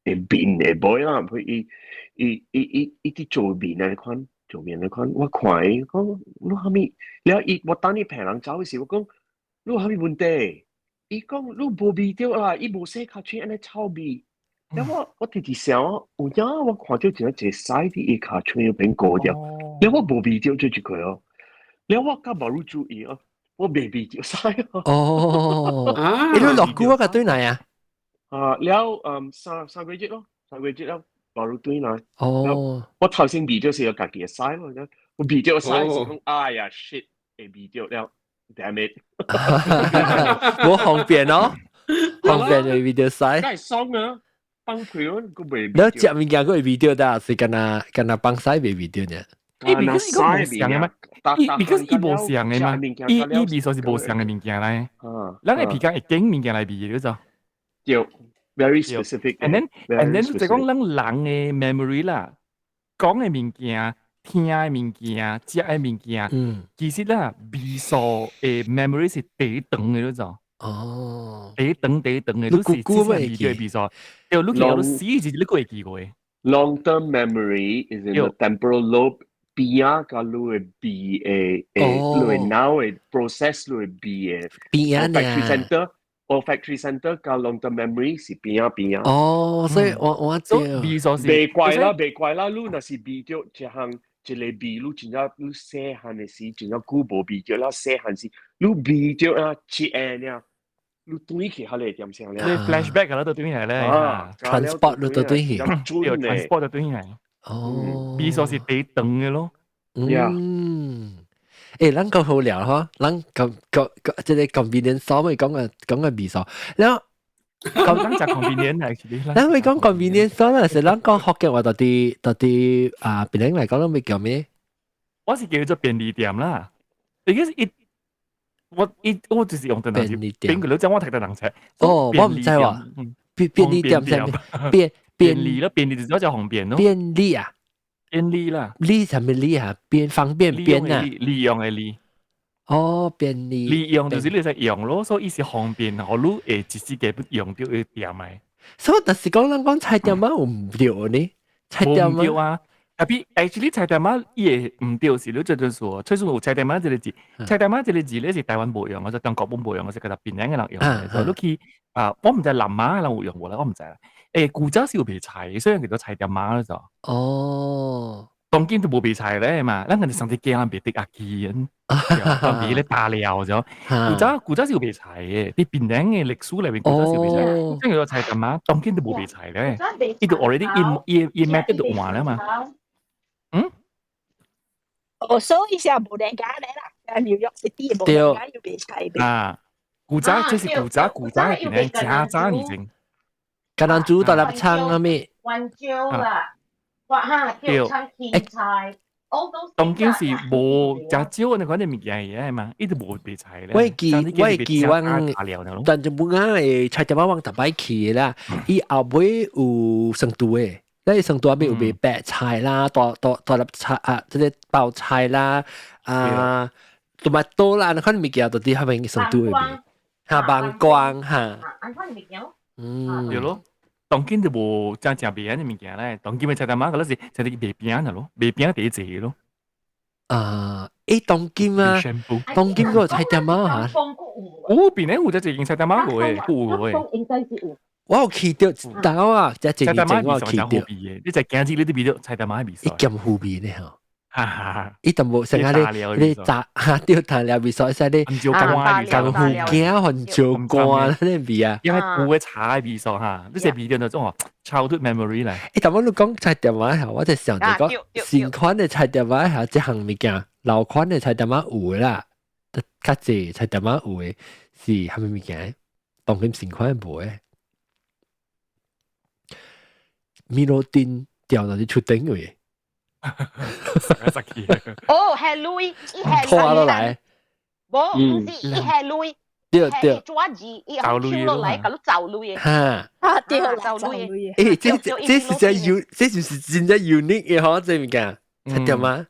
的面的尾啦，佢伊伊伊伊伊佇做面按呢款，做面按呢款，我看伊講你啥物？了伊我等伊病人走的時，我講你有啥物問題？伊講你無味著啦，伊無洗尻川按呢臭味。了我我直直想，有影我看著一個一個屎佇伊尻川邊過掉，了我無味著這一個哦。了我較無注意哦，我袂味著屎哦。哦，你落久我個轉來啊？啊，了嗯三三個月咯，三個月了，無轉來。哦，我頭先味著是家己的屎咯，我味著屎是講，哎呀 shit，會味著了，damn it。無方便哦，方便會味著屎。梗係爽啊，放開我個袂。你食物件閣會味著的，是干焦干焦放屎袂味著呢？伊 because 伊個無相的嘛，伊 because 伊無相的嘛，伊伊味素是無相的物件來，咱的鼻孔會揀物件來味的，你知？對，very specific。 And then 就講咱人的 memory 啦，講的物件、聽的物件、食的物件，其實啦，味素的 memory 是第長的，你知？哦，第長第長的，你是只是味的味素，對，你記得你死時你閣會記過。 Long term memory is in the temporal lobe。邊啊，佮你的味的誒，你的腦的 process 你的味的邊啊，olfactory center，olfactory center 佮 long term memory 是邊啊邊啊。哦，所以我我知。味素是。袂怪啦，袂怪啦，你若是味著一項一個味，你真正你細漢的時，真正久無味著啦，細漢時你味著啊，一下爾，你轉去彼個點聲咧。你 flashback 啦，都轉來咧。啊，transport 你都轉去。對，transport 就轉來。哦，味素是第長的咯。嗯，欸，咱夠好聊吼，咱咁咁咁，這個 convenience store 咪講個講個味素，然後講咱食 convenience 係，咱會講 convenience store 啦，是咱講福建話到底到底啊，別人來講攏會叫咩？我是叫做便利店啦，because 伊我伊我就是用便利店，邊個你知我讀得人冊。哦，我毋知喎，便便利店啥物？便便利咯，便利就是叫方便咯。便利啊！便利啦，利啥物利啊？便方便便啊？利用的利。哦，便利。利用就是你使用咯，所以是方便，予你會一時間欲用著會店的。所以就是講咱講菜店仔有毋對呢？菜店無啊。Tapi actually 菜店仔伊會毋對是，你這陣說，吹說有菜店仔這個字，菜店仔這個字咧是台灣無用，我就中國本無用，我是佮檳城的人用的。所以你去啊，我毋知南馬的人有用無啦，我毋知啦。古早是有賣菜，所以叫做菜店仔就。哦。當今都無賣菜咧嘛，咱個上次見人賣滴阿記，當時咧打料咗。古早是有賣菜的，佇檳城的歷史內面古早是有賣菜，所以叫做菜店仔，當今都無賣菜咧。伊就 already 伊伊伊 method 就換了嘛。嗯？哦，所以是無人家咧啦，紐約 City 無人家要賣菜。啊，古早這是古早的檳城，誠早以前。橄欖煮大粒葱啊咩？溫椒啦。哇哈，對，青菜，當今是無誠少你款啲物件嘢嘛，伊都無賣菜咧。我會記阮，但就本啊會菜店仔往逐擺去啦，伊後尾有成都的，咱成都後尾有賣白菜啦，大大大粒菜啊，這個包菜啦，啊，同埋多啦，那款物件都佇遐邊成都的賣，哈，網光哈，按款物件，嗯，對咯。當今就無真正賣安尼物件咧，當今的菜店仔嗰陣時就係賣餅的咯，賣餅第一濟咯。啊，當今啊，當今嗰個菜店仔嚇，有邊咧有隻一間菜店仔有的，有的。應該是有。我有去到一道啊，這一年前我有去到。你在今日你都味到菜店仔的味素。伊兼糊味呢吼。哈哈，伊淡薄成下你你炸哈對彈料味素，使你紅椒乾江湖羹紅椒乾那味啊，因為舊的茶的味素哈，你這味道就種 childhood memory 來。淡薄你講菜店仔吼，我就想著講新款的菜店仔吼，這項物件老款的菜店仔有的啦，較濟菜店仔有的是蝦米物件？當今新款無的，米羅丁掉到你出頂位。哦，係鐳，伊係拖落來，無，毋是，伊係鐳，對對，紙字，伊係抽落來，共你走鐳的。哈，啊對，走鐳的。這是真 U，這就是真正 unique 的嗬，這物件，對嗎？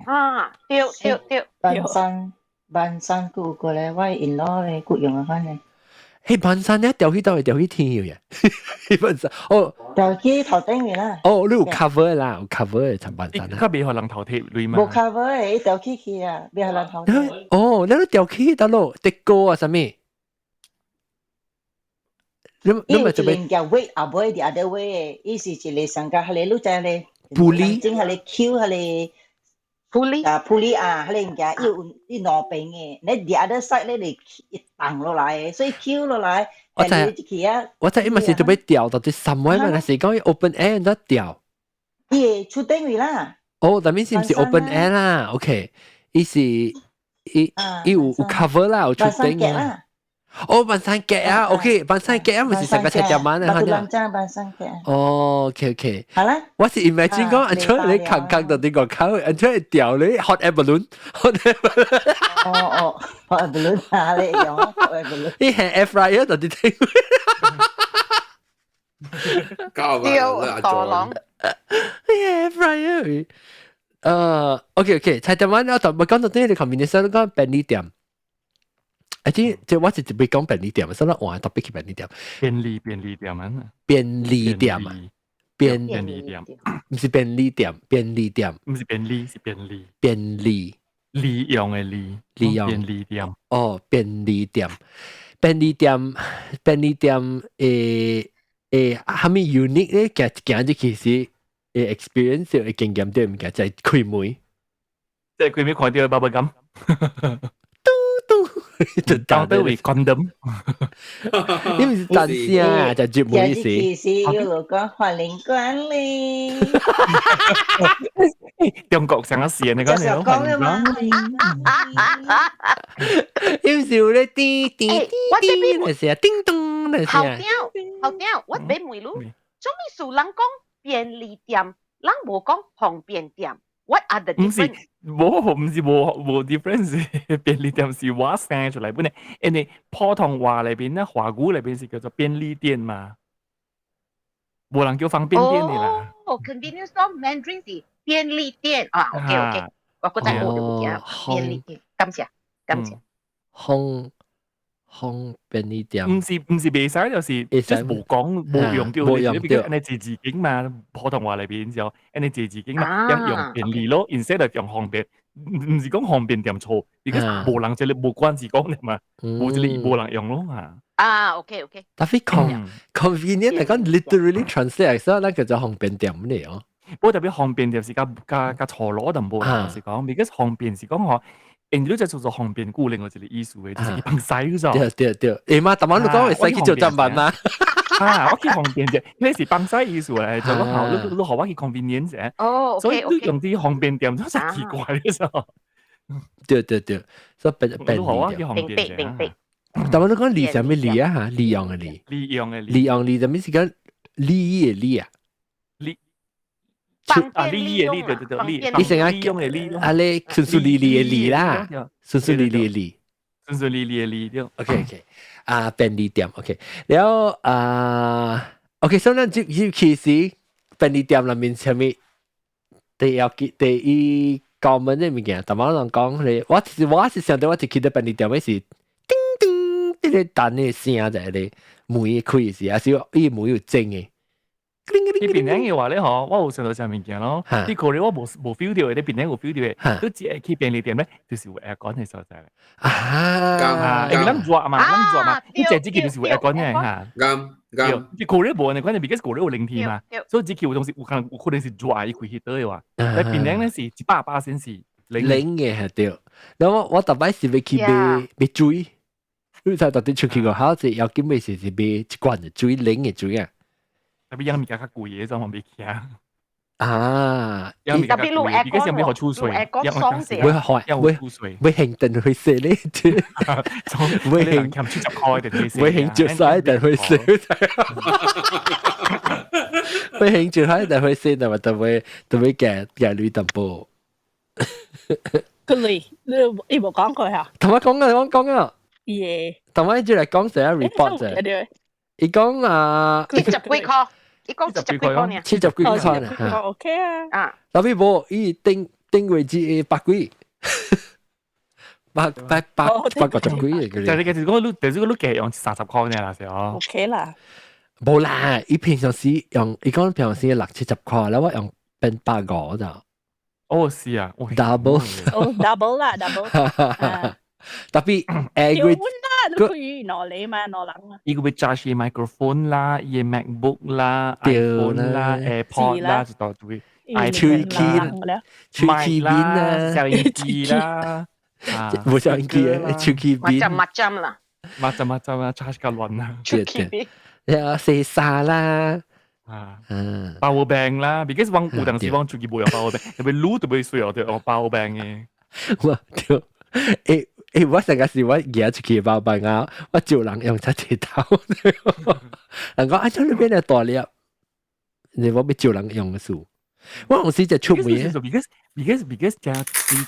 啊，對對對。萬山萬山閣有過來，我因老咧閣用啊款咧。彼萬山咧掉去佗位掉去天嘅，彼萬山哦，掉去頭頂面啦。哦，你有 cover 啦，有 cover 的層萬山啊。較袂予人頭貼鐳嘛。無 cover 的，伊掉起去啊，袂予人頭貼。哦，你掉去佗落跌高啊，啥物？你咪就欲叫 weight 後尾 the other way 的，伊是一個上加彼個你知咧？ Pulley 整彼個 Q 彼個。 Pulley 啊，pulley 啊，彼個物件伊有伊兩邊的，你 the other side 咧是動落來的，所以 Q 落來，我知我知，伊嘛是準備掉到佇三位嘛，若是講伊 open air 得掉。伊會出頂位啦。哦，但是毋是 open air 啦，OK，伊是伊伊有有 cover 啦，有出頂啦。哦，萬山夾啊，OK，萬山夾啊，毋是成個菜店仔咧，可能。萬山夾。哦，OK OK。好啦。我是 imagine 講，按出你扛扛到啲個口，按出嚟掉你 hot air balloon，hot air balloon。哦哦，hot air balloon 啊，你用 hot air balloon。你係 air fryer 到啲聽。掉大籠。 Air fryer。OK OK，菜店仔我就咪講到啲你 combination 講便利店。啊，這我是特別講便利店，所以我換特別去便利店。便利店啊？便利店啊？便便利店，毋是便利店，便利店，毋是便利，是便利。便利，利用的利，利用便利店。哦，便利店，便利店，便利店，蝦米 unique 咧？行行入去是experience 會經驗對物件就係開門，即係開門看到 bubble gum。就當對為 condom，你毋是單聲就入門時。其實有講歡迎光臨。中國上個時你講你講嘛？你毋是有咧滴滴滴滴，那是啊，叮咚那是啊。後點後點，我欲問你，做咩事人講便利店，人無講方便店？What are the 毋是，無，毋是無 difference，便利店是我生出來本來，因為普通話裏邊咧，華語裏邊是叫做便利店嘛，無人叫方便店的啦。哦，convenience store Mandarin 是便利店啊，OK OK，我閣再學就有驚便利店，感謝感謝。方方便利店。毋是袂使，就是即係無講無用到，無用到。按呢字字經嘛，普通話裏邊就按呢字字經嘛，用用便利咯，instead of 用方便，毋是講方便店錯，而家無人這裡無關字講嘅嘛，無這裡無人用咯嚇。啊，OK。 Tapi convenient 嚟講，literally translate 所以咱叫做方便店嚟哦。不過特別方便店是較較較錯攞淡薄，是講，because 方便是講嗬，因你就做做方便固另外一個意思嘅，就是幫使咗。對對對，欸嘛，逐晚你講會使去做站辦嘛？啊，我去方便啫，那是幫使意思嚟，就講好，你予我去 convenience 啫。哦，所以你用啲方便店都真奇怪嘅時候。對對對，所以便便利店。明白明白。但我你講利係咩利啊？嚇，利用嘅利。利用嘅利。利用利就咩是講利益嘅利啊？利。啊，利益嘅利，對對對，利。你成日利用嘅利。啊，你順順利利嘅利啦，順順利利嘅利。順順利利嘅利對。 OK，啊，便利店 OK，然後啊，OK，所以咱入入去時便利店裏面啥物？第一第一 common 嘅物件，逐擺人講咧，我是想到我一去到便利店，是叮叮，這個彈嘅聲就係咧門開時，還是伊門有整嘅。你檳城嘅話咧，嗬，我有想到啥物件咯。你可能我無 feel 到嘅，你檳城有 feel 到嘅，你只會去便利店咧，就是有 aircon 嘅所在。啊，因為咱熱嘛，咱熱嘛，你坐這個就是有 aircon 嘅嚇。啱啱。你可能無呢，關鍵 because 可能有冷氣嘛，所以這個有東西有可能是熱伊開去倒嘅話，但檳城咧是100%是冷嘅係對。然後我逐擺是欲去買買水，你知到底出去個好似要緊買是買一罐嘅水，冷嘅水啊。特別養物件較貴嘅，種我袂起啊。啊，特別路而家上面好出水，會開會會興電會死咧，會興70塊電會興絕晒電會死，會興絕晒電會死，但係就會夾夾鐳淡薄。佢嚟，你你冇講過嚇？同我講啊，我講啊。耶！同我就嚟講成 report 啫。伊講啊， 70幾塊。伊講七十幾塊呢？七十幾塊呢？ OK 啊。啊。特別無，伊頂頂月只百幾，百百百百個十幾嘅。就係你其實講你，就是講你計用30塊呢啦，是哦。 OK 啦。無啦，伊平常時用，伊講平常時六七十塊，然後我用變百五就。哦，是啊，double。哦，double 啦，double。特別誒，佢啦，你可以攞你嘛，攞人啊。伊個會 charge microphone 啦，伊 MacBook 啦，iPhone 啦，AirPod 啦，就到對。吹氣吹氣面啦，收音機啦，無收音機啊，吹氣面。 macam 啦。 macam macam 啊，charge 較亂啦。對對，呀，洗衫啦。啊，power bank 啦，because 我有當時我出去無用 power bank，特別滷特別需要用 power bank 嘅。我對，欸欸，我上個時我行出去包辦啊，我招人用出鐵頭，人講啊，這裏邊嘅大粒，你我欲招人用嘅數，我有時就出門。 Because 加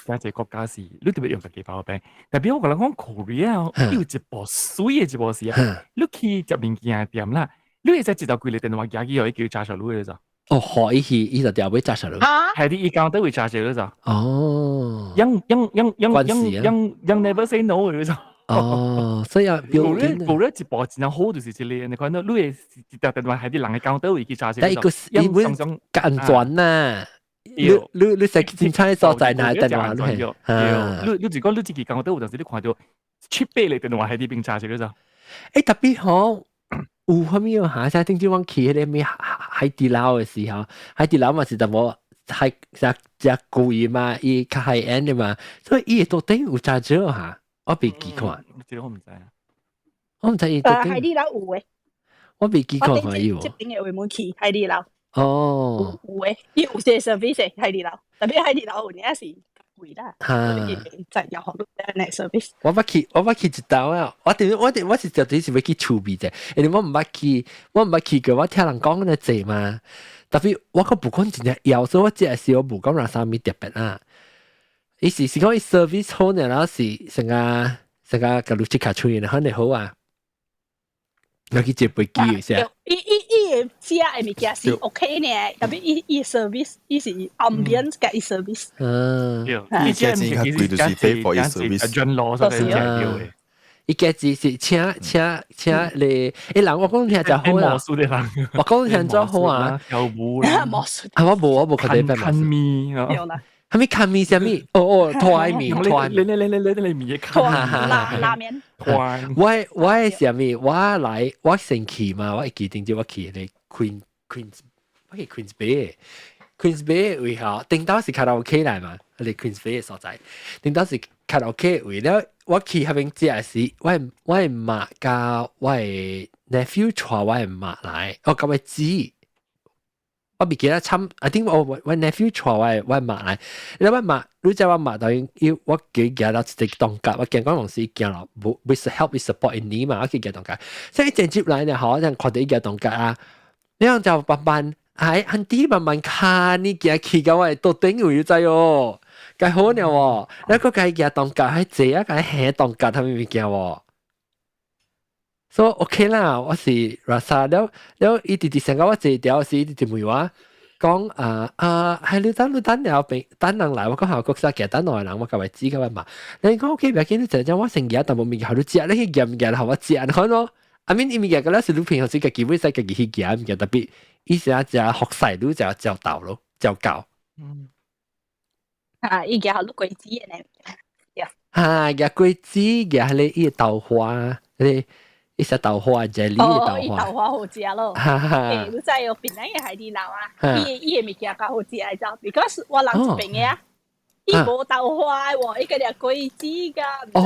加這國家是，你特別用家己 power bank，特別我共人講 Korea，有一部水嘅一部是啊，你去食物件店啦，你會使一頭規個電話寄去，予伊叫 charge 你嘅咋？哦，可以去，伊就調俾 charge 咯。係啲伊講都會 charge 咯咋？哦，樣樣樣樣樣樣樣 never say no 嘅咋？哦，所以啊，無咧無咧一部真正好就是這個，你看到你會一條電話係啲人嘅講都會去 charge。但係個伊本較安全呐。你你食凊彩所在哪電話你係？你你如果你自己講都有陣時你看到七八個電話喺呢邊 charge 咯咋？欸，特別好。有啥物啊？嚇！頂次我去彼個咩海底撈的時候，海底撈嘛是淡薄海食食貴嘛，伊較 high end 的嘛，所以伊到底有揸少嚇？我未記看。這個我毋知啊。我毋知伊到底。海底撈有的。我未記看看伊有。這邊的位門去海底撈。哦。有的，伊有這個 service 海底撈，特別海底撈有影是貴啦。哈。在要好多那 service。我捌去，我捌去一道啊！我點我點我是絕對是欲去厝邊者，因為我毋捌去，我毋捌去過，我聽人講咧濟嘛。特別我閣無講真正枵，所以我這個時我無講讓啥物特別啊。伊是是講伊 service 好呢，然後是成個成個共你即刻出現，肯定好啊。我去接飛機一下。伊伊食的物件是 OK 呢，特別伊伊 service，伊是 ambience 佮伊 service。嗯。對，伊價錢較貴就是 pay for 伊 service。轉攞所以對的。伊家己是請請請你，欸人我講聽就好啦。魔術的人，我講聽就好啊。跳舞啦，魔術。啊，我無我無看到看面，有啦。係咪看面啥物？哦哦，拖麵拖你你你你你你麵拖拉拉麵。我我係啥物？我來我先去嘛，我會記定住我去咧 Queen Queen，我去 Queens Bay。Queens Bay 位吼，頂到是卡拉 OK 來嘛，係 Queens Bay 嘅所在。頂到是卡拉 OK 位了，我去彼邊食時，我我的媽佮我的 nephew 帶我的媽來，哦，佮我姊。我未記得參，I think 我我 nephew 帶我的我的媽來，你我媽，你知我媽當然要我幾行到一個動格，我驚講攏是行咯，無 with help with support 因你嘛，我去行動格，所以一接來呢，吼，人看到伊行動格啊，你樣就慢慢。哎，auntie 慢慢看你行去到我的桌頂位知哦，該好了喎。你個該行動格還坐啊，該行動格他們物件喎。所以 OK 啦，我是 rasa 了了，伊直直成個我坐條時，伊直直問我講啊啊，係你等你等了等人來，我講韓國啥行等兩個人，我共伊指共我嘛。你講 OK，不要緊，你陣陣我先行，但無物件予你食，你去夾物件予我食，你看咯。I mean 伊物件個咧是你平常時家己會使家己去夾物件，特別伊是啊，食學細你就教導咯，教教。嗯。啊，伊夾好多果子嘅呢。啊，夾果子，夾咧伊豆花，咧伊食豆花，jelly 豆花。豆花好食咯。欸，你知哦，檳榔嘅海底撈啊，伊伊嘅物件較好食的就，because 我人這邊的啊，伊無豆花喎，伊個隻果子㗎，唔知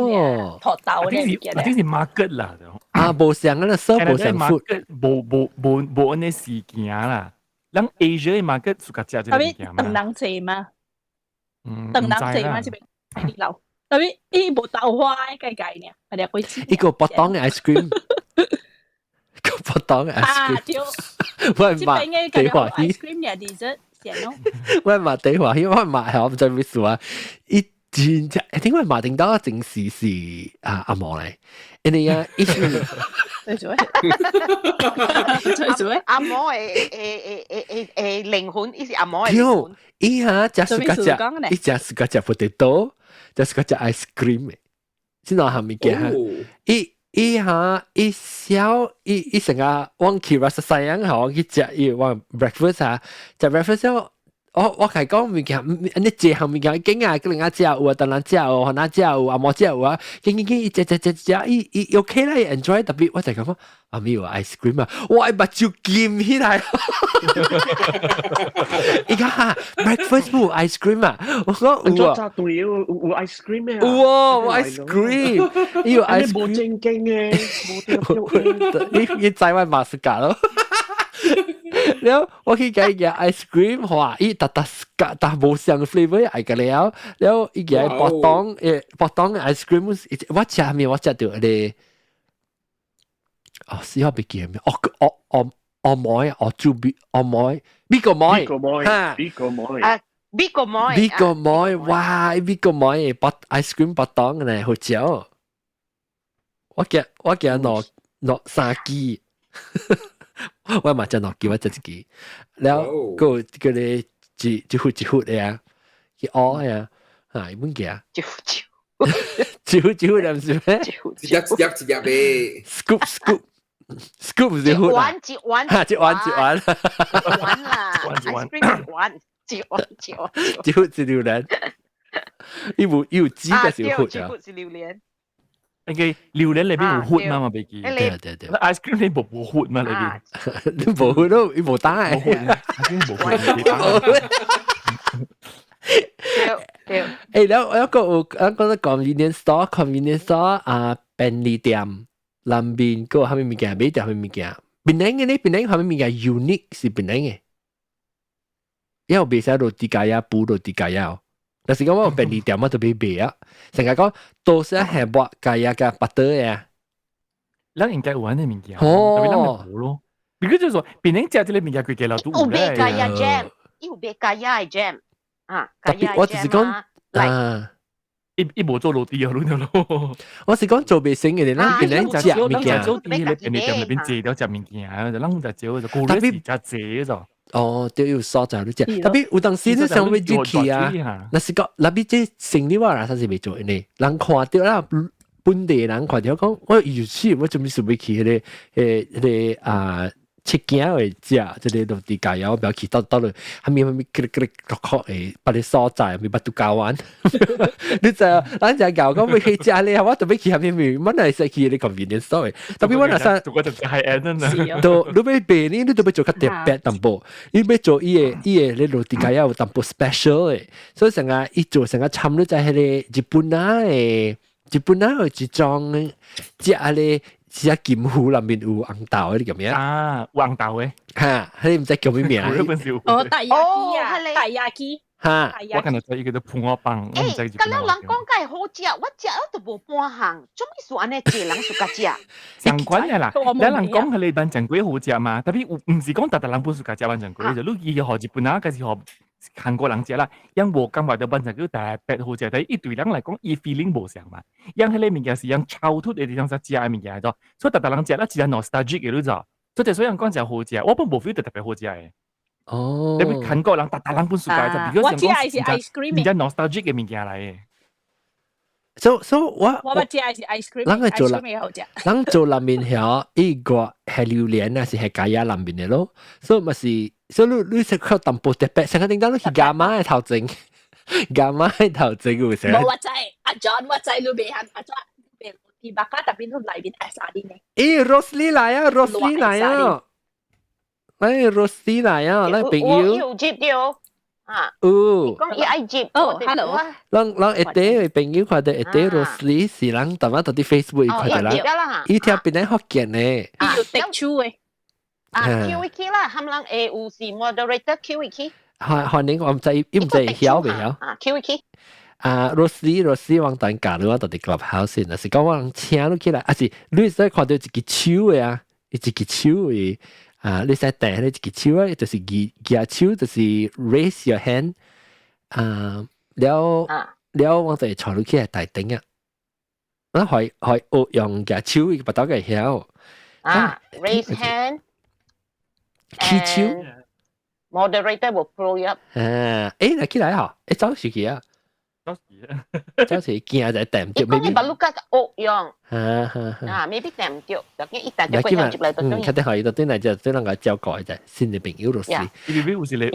咩土豆呢物件。這是 market 啦。啊，無相啊，色無相 food，無無無無按呢事件啦。咱 Asia 嘅 market 自家食這個物件嘛。唐人濟嘛？嗯，唐人濟嘛？這邊海底撈，特別伊無豆花嘅計計呢，係隻果子。一個不當嘅 ice cream，個不當嘅 ice cream。啊，對。我係買地華 ice cream 嘅 dessert 先咯。我係買地華喜，我係買係我唔知咩事啊！伊真正，點解馬丁刀正是是啊阿毛嚟？因為啊，伊對做咩？對做咩？阿毛的的的的的靈魂，伊是阿毛的靈魂。伊哈食暑假食，伊食暑假食 potato，食暑假食 ice cream 的，這兩項物件哈。伊伊哈伊小伊伊成個往去 Rasa Sayang 吼，去食伊往 breakfast 啊，食 breakfast 我我係講物件，你這項物件景啊，個人家食有啊，當人食有，番仔食有，阿毛食有啊，景景景，伊食食食食，伊伊 OK 啦，伊 enjoy 特別，我就感覺阿咪有 ice cream 啊，我目睭金起來，伊講哈 breakfast 冇 ice cream 啊，我講有啊，對有有 ice cream 咩？有哦，有 ice cream，伊有 ice cream，無正經嘅，無你你知我馬斯卡咯。了我去共伊夾 ice cream，哇！伊逐逐逐無相 flavour 愛個了，了伊夾白糖誒白糖 ice cream，我食咩？我食著咧，哦，死我袂記咩？哦哦哦哦麥哦豬味哦麥，美國麥，哈，美國麥，啊，美國麥，美國麥，哇！美國麥白 ice cream 白糖咧，好食哦！我夾我夾兩兩三支。我嘛食兩支，我食一支，了閣有個咧一一忽一忽的啊，去挖的啊，哈，伊本行。一忽一忽，一忽一忽的毋是咩？一粒一粒一粒的。 Scoop scoop scoop 是一碗一碗，哈，一碗一碗。一碗啦，ice cream 一碗，一碗一碗。一忽一榴蓮，伊無伊有籽，但是有核啊。一忽是榴蓮。應該榴蓮裏邊有核嘛嘛，袂記。對對對。 ice cream 你無無核嘛裏邊？你無核咯，伊無打的。無核，ice cream 無核。對對。欸，了我個有我覺得 convenience store，convenience store 啊，便利店內面閣有啥物物件買著啥物物件？檳榔的呢？檳榔啥物物件 unique 是檳榔的，因為袂使 roti kaya 補 roti kaya。但是講我有便利店我就買賣啊，成日講多少係抹 kaya 佮 butter 啊。咱應該有按呢物件，特別咱無咯。比如就是說，檳榔食這個物件規家樓都有賣 kaya jam，伊有賣 kaya jam 啊，kaya 我就是講啊，伊伊無做 roti 啊，攏咯。我是講做袂成嘅，咱檳榔食物件，做啲咧便利店裏邊借了食物件，就咱就少就過日是食濟就。哦，對，有所在你食，特別有當時你想要入去啊，若是講，特別這生理我啦，啥是袂做呢？人看著啦，本地人看著講，我有時我做咩事欲去彼个彼个啊？切件會食，這個 roti 咖喱，不要去到到了，後面後面咯咯咯咯誒，別个所在，咪 Batu Kawan。你知啊？咱就搞講欲去食咧，我特別去後面咪，我若會使去個 convenience store。特別我若使，做個就係 end 啦。都你欲賣呢，你都欲做較特別淡薄，你欲做伊个伊个你 roti 咖喱有淡薄 special 的，所以成個伊做成個參你在彼个日本仔的，日本仔有一種食咧。是啊，金湖內面有紅豆的，你叫咩啊？有紅豆的。哈，彼毋知叫咩名。哦，taiyaki 啊，taiyaki。哈，我看到這伊叫做盤仔飯，我毋知。咁了人講較會好食，我食了都無半項，做咩事按呢濟人喜歡食？相關的啦，有人講彼个萬象粿好食嘛，特別毋是講逐逐人本喜歡食萬象粿，就你伊予日本人，還是予韓國人食啦，𪜶無感覺著萬象粿特別好食，但伊對人來講，伊 feeling 無相嘛。𪜶彼个物件是𪜶超出的地方才食的物件咗，所以逐逐人食了一個 nostalgic 的你知？所以所以人講誠好食，我本無 feel 著特別好食的。哦，特別韓國人逐逐人本喜歡食，我食的是 ice cream，真正 nostalgic 的物件來的。 So 我我捌食的是 ice cream，咱個做啦，咱做內面遐伊個係榴蓮啊，是係咖椰內面的咯，所以嘛是，所以你你食較淡薄特別，成個頂當你去伽馬的頭前，伽馬的頭前有啥？無我知，阿 John 我知你袂曉，阿 John 袂 roti bakar，特別你內面愛沙丁呢。咦，Rosely 來啊，Rosely 來啊，來 Rosely 來啊，來朋友。有接到。啊，有。講伊愛接，哦，hello。咱咱一塊朋友看著一塊 Rosely 是人逐擺佇 Facebook 看著啦，伊聽檳城福建的。伊有特殊的。啊，Q 伊去啦，含人會有是 moderator Q 伊去。歡歡迎，我毋知伊毋知會曉袂曉。啊，Q 伊去。啊，Rosely，Rosely，我等加入我佇 Clubhouse 先，若是講我人請你起來，啊是你會使看著一支手的啊，一支手的。啊，你使掟彼一支手啊，就是舉舉手，就是 raise your hand。啊，了了，我就會帶你起來台頂啊。我可可學用舉手，伊別兜個曉。啊，raise hand。舉手。 Moderator will pull you up。啊，誒，來起來嗬，誒，走時去啊。走時啊，走時驚就掟唔著。伊講你把路卡學用。啊啊啊，maybe 掟毋著，就驚一旦就過入來就嗯，確定可以，就對來就對人個照顧者新的朋友就是。伊邊有一個，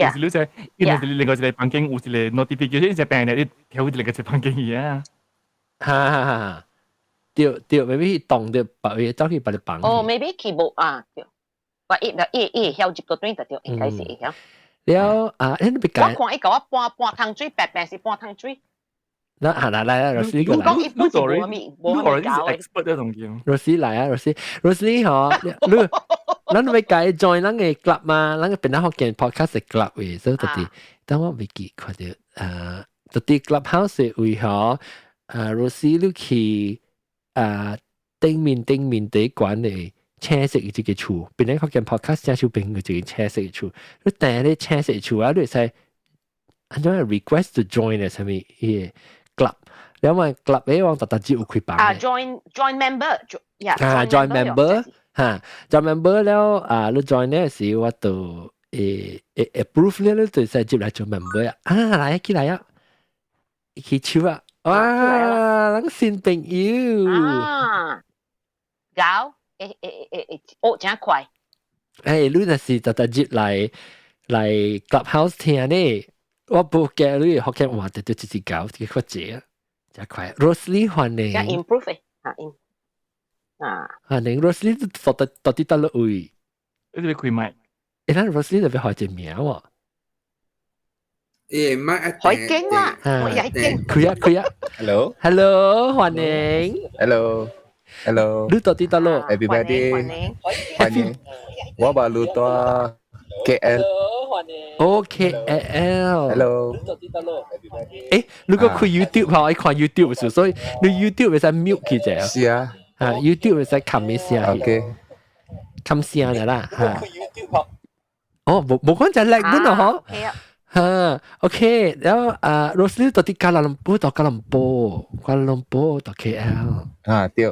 有一個就伊另外一個房間有一個 notification 就病咧，你跳一個一房間去啊。哈哈哈！對對，maybe 動著別位走去別個房。哦，maybe 去無啊，對。我伊伊伊會曉入個轉就對，應該是會曉。了啊，你別講。我看伊共我搬搬湯水，白白是搬湯水。那啊來來來，Rosy 過來。講伊本是無啥物，無啥物教的。 expert 這種嘢。 Rosy 來啊，Rosy，Rosy 嗬，你，咱欲共 join 咱个 club 嘛，咱个檳城福建 podcast 的 club 位，所以就是，等我未記看著，啊，就是 clubhouse 位嗬，啊，Rosy 你去啊頂面頂面第一關的青色的這個厝，檳城福建 podcast 正手邊有一個青色的厝，你訂咧青色的厝啊，你會使按怎 request to join 的啥物彼個 club，了嘛 club 咧我逐逐日有開房。啊，join member，啊，join member，哈，join member 了啊，你 join 咧時我就會會 approve 咧，你就使入來做 member 啊，啊，來起來啊，起手啊，哇，咱新朋友。啊，搞，會會會會，學誠快。誒，你若是逐逐日來來 clubhouse 聽呢，我無驚你福建話就就直直搞，這個較濟啊，誠快。Rosely 歡迎。誠 improve 的，啊，啊。歡迎 Rosely 到底到底佗落位？你欲開麥？誒，咱 Rosely 特別開一個名喎。誒，麥海景啦，我也景。開啊開啊！Hello。 Hello，歡迎。 Hello。Hello。你到底佗落？Everybody。歡迎。我把路到 KL。哦，KL。 Hello。誒，如果開 YouTube 嗬，愛看 YouTube 時，所以你 YouTube 會使 mute 去者。是啊。啊，YouTube 會使撳一聲。 OK。撳聲就啦。嚇。哦，無無講就叻本咯，嗬。嚇，OK，然後啊，Rosely 到底吉隆坡到吉隆坡，吉隆坡到 KL。啊，對。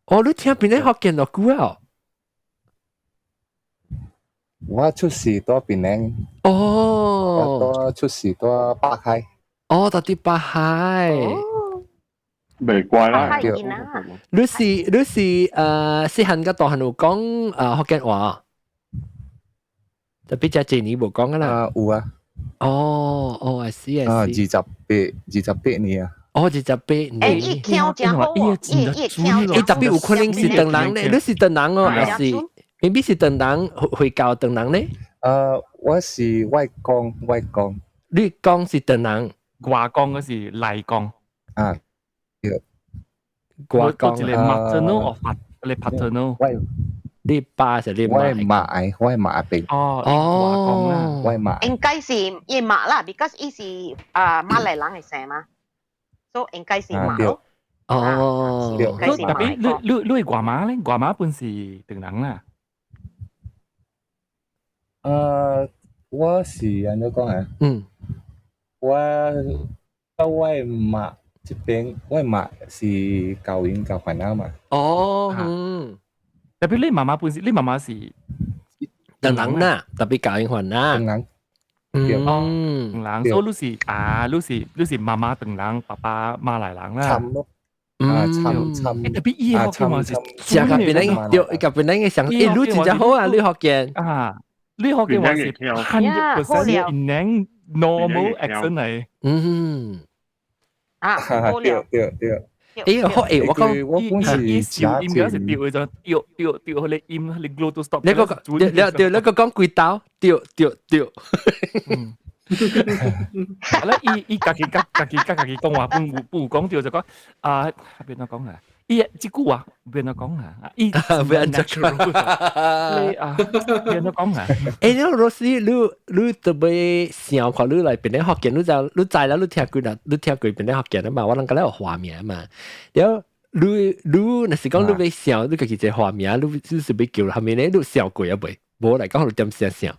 哦，你聽檳城福建偌久啊？我出世佇檳城。哦。我出世佇北海。哦，佇北海。未怪啦。你是細漢個大漢有講福建話，特別只這年無講啦。啊，有啊。哦，I see I 啊， see。28，28年啊。哦，28年。欸，伊腔真好喎，伊伊腔。欸，特別有可能是唐人咧，你是唐人哦，還是未必是唐人回教唐人咧？我是外公，外公。你講是唐人，外公嗰是內公。啊，對。外公。一個 maternal 或一個 paternal。喂，你爸是你媽？我係媽邊。哦哦，我係媽。應該是伊媽啦，because 伊是啊馬來人嘅姓嘛，所以應該是媽咯。哦，特別你外媽咧，外媽本是唐人啦。我是按怎講啊？我媽這邊，我媽是教英教番仔嘛。哦，嗯。特別你媽媽本是，你媽媽是唐人啦，特別教英番仔。唐人。嗯，唐人，所以你是啊，你是媽媽唐人，爸爸馬來人啦。參咯。啊，參參。特別伊福建話是，食甲別人對，甲別人嘅想，欸，你真正好啊，你福建。啊，你福建話是 100% 檳 normal accent 嚟。啊，好對對對。欸，好欸，我講我本是伊小音嗰時掉就掉掉掉，佢哋音佢哋 glottal stop。你個對對，你個講幾刀？對對對。嗯。係啦，伊家己講話，本有講到就講啊，邊個講啊？伊這句話邊個講啊？伊邊 natural 你啊，邊個講啊？欸，你老師，你特別想看你來檳城福建，你就你知啦，你聽過啦，你聽過檳城福建啊嘛？我攏感覺有畫面嘛。了後你若是講你欲想，你家己一個畫面，你是欲叫啥物咧？你想過啊未？無來講你點想想？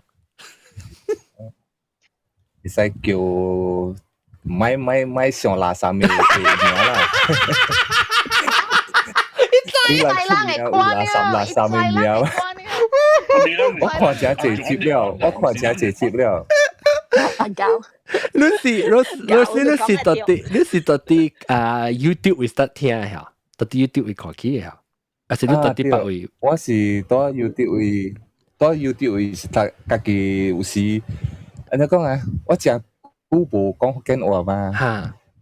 會使叫莫莫莫上垃圾的名啦。你來出名有垃圾垃圾的名。我看真濟集了，我看真濟集了。你是到底啊 YouTube 會 start 聽下，到底 YouTube 會看起下，還是你到底別位？我是佇 YouTube 位，佇 YouTube 位是讀家己有時，按怎講啊？我誠久無講福建話嘛，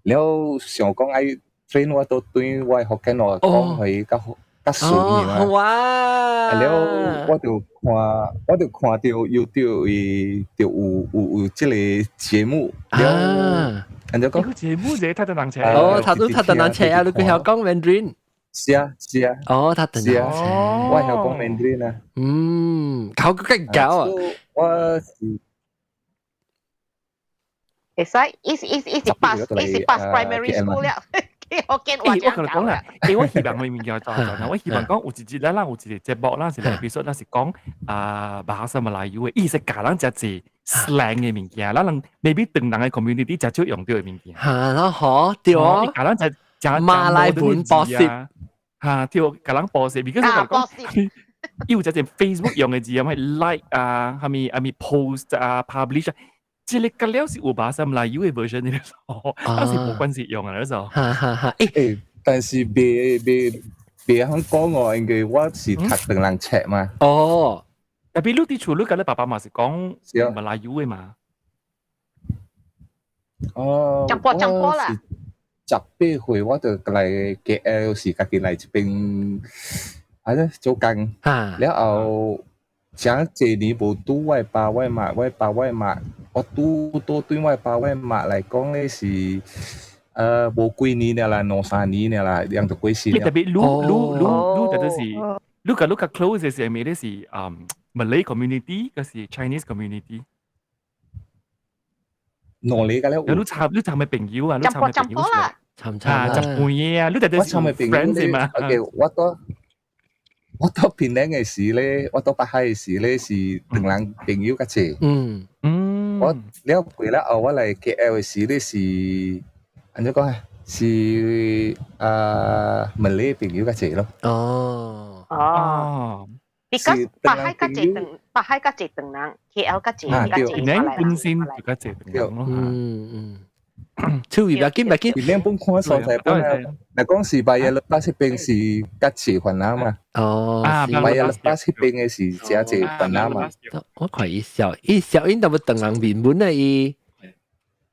了想講愛 train 我都對我福建話講去較較順嘅嘛。哇！了我就看著 YouTube 位就有這個節目。了，按怎講？節目這太多人請。哦，他都太多人請啊！你佢曉講 Mandarin。是啊，是啊。哦，他等是啊，我曉講 Mandarin 啊。嗯，搞個更搞啊！我是。會使，伊是 pass，伊是 pass primary school 了。福建話欸，我同你講啦，欸，我希望我物件就就，我希望講有一日咧，咱有一個節目，咱是來，比如說咱是講啊，bahasa Melayu 的，伊是教咱誠濟 slang 的物件，咱人 maybe 唐人的 community 誠少用到的物件。嚇，咯，嗬，對哦。教咱誠誠馬來文補習。嚇，對，教人補習，because 我講，伊有誠濟 Facebook 用的字啊，咩 like 啊，啥物啥物 post 啊，publish 啊。這個個了是有 bahasa Melayu 的 version 的咯，但是無關係用啊，那時候。哈哈哈！欸，但是袂曉講哦，因為我是讀唐人冊嘛。哦，特別你佇厝，你佮你爸爸嘛是講馬來語的嘛？哦，講波講波啦。 18歲我就來 KL 是家己來這邊，啊做工。了後。誠濟年無拄我爸我媽，我爸我媽，我拄拄對我爸我媽來講咧是，無幾年了啦，兩三年了啦，兩就過身了。特別你特別是，你較 close 的是咩咧？是Malay community，還是 Chinese community？兩個了。你參嘅朋友啊？你參嘅朋友啦。參參啊，十半嘢啊！你特別是 friends 嘛？OK，我到檳城的時咧，我到北海的時咧是唐人朋友較濟。我了過了後，我來 KL 的時咧是按怎講啊？是啊，馬來朋友較濟咯。哦。哦。Because 北海較濟唐，北海較濟唐人，KL 較濟較濟檳城本身就較濟唐人咯。趣味，不要緊，不要緊。你本看所在本啊，若講是白日巴士邊是較濟番仔嘛。哦，白日巴士邊嘅是誠濟番仔嘛。我看伊小伊小英都要唐人面本啊伊，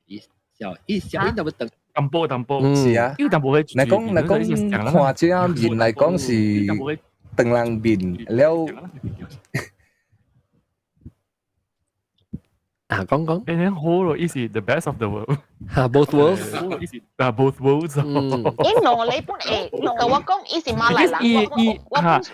伊小伊小英都要唐。淡薄淡薄。是啊。因為淡薄會。若講看這面來講是唐人面了。啊，講講，欸，好咯，伊是 the best of the world，嚇，both worlds，伊是啊，both worlds。伊兩禮本會，同我講伊是馬來人，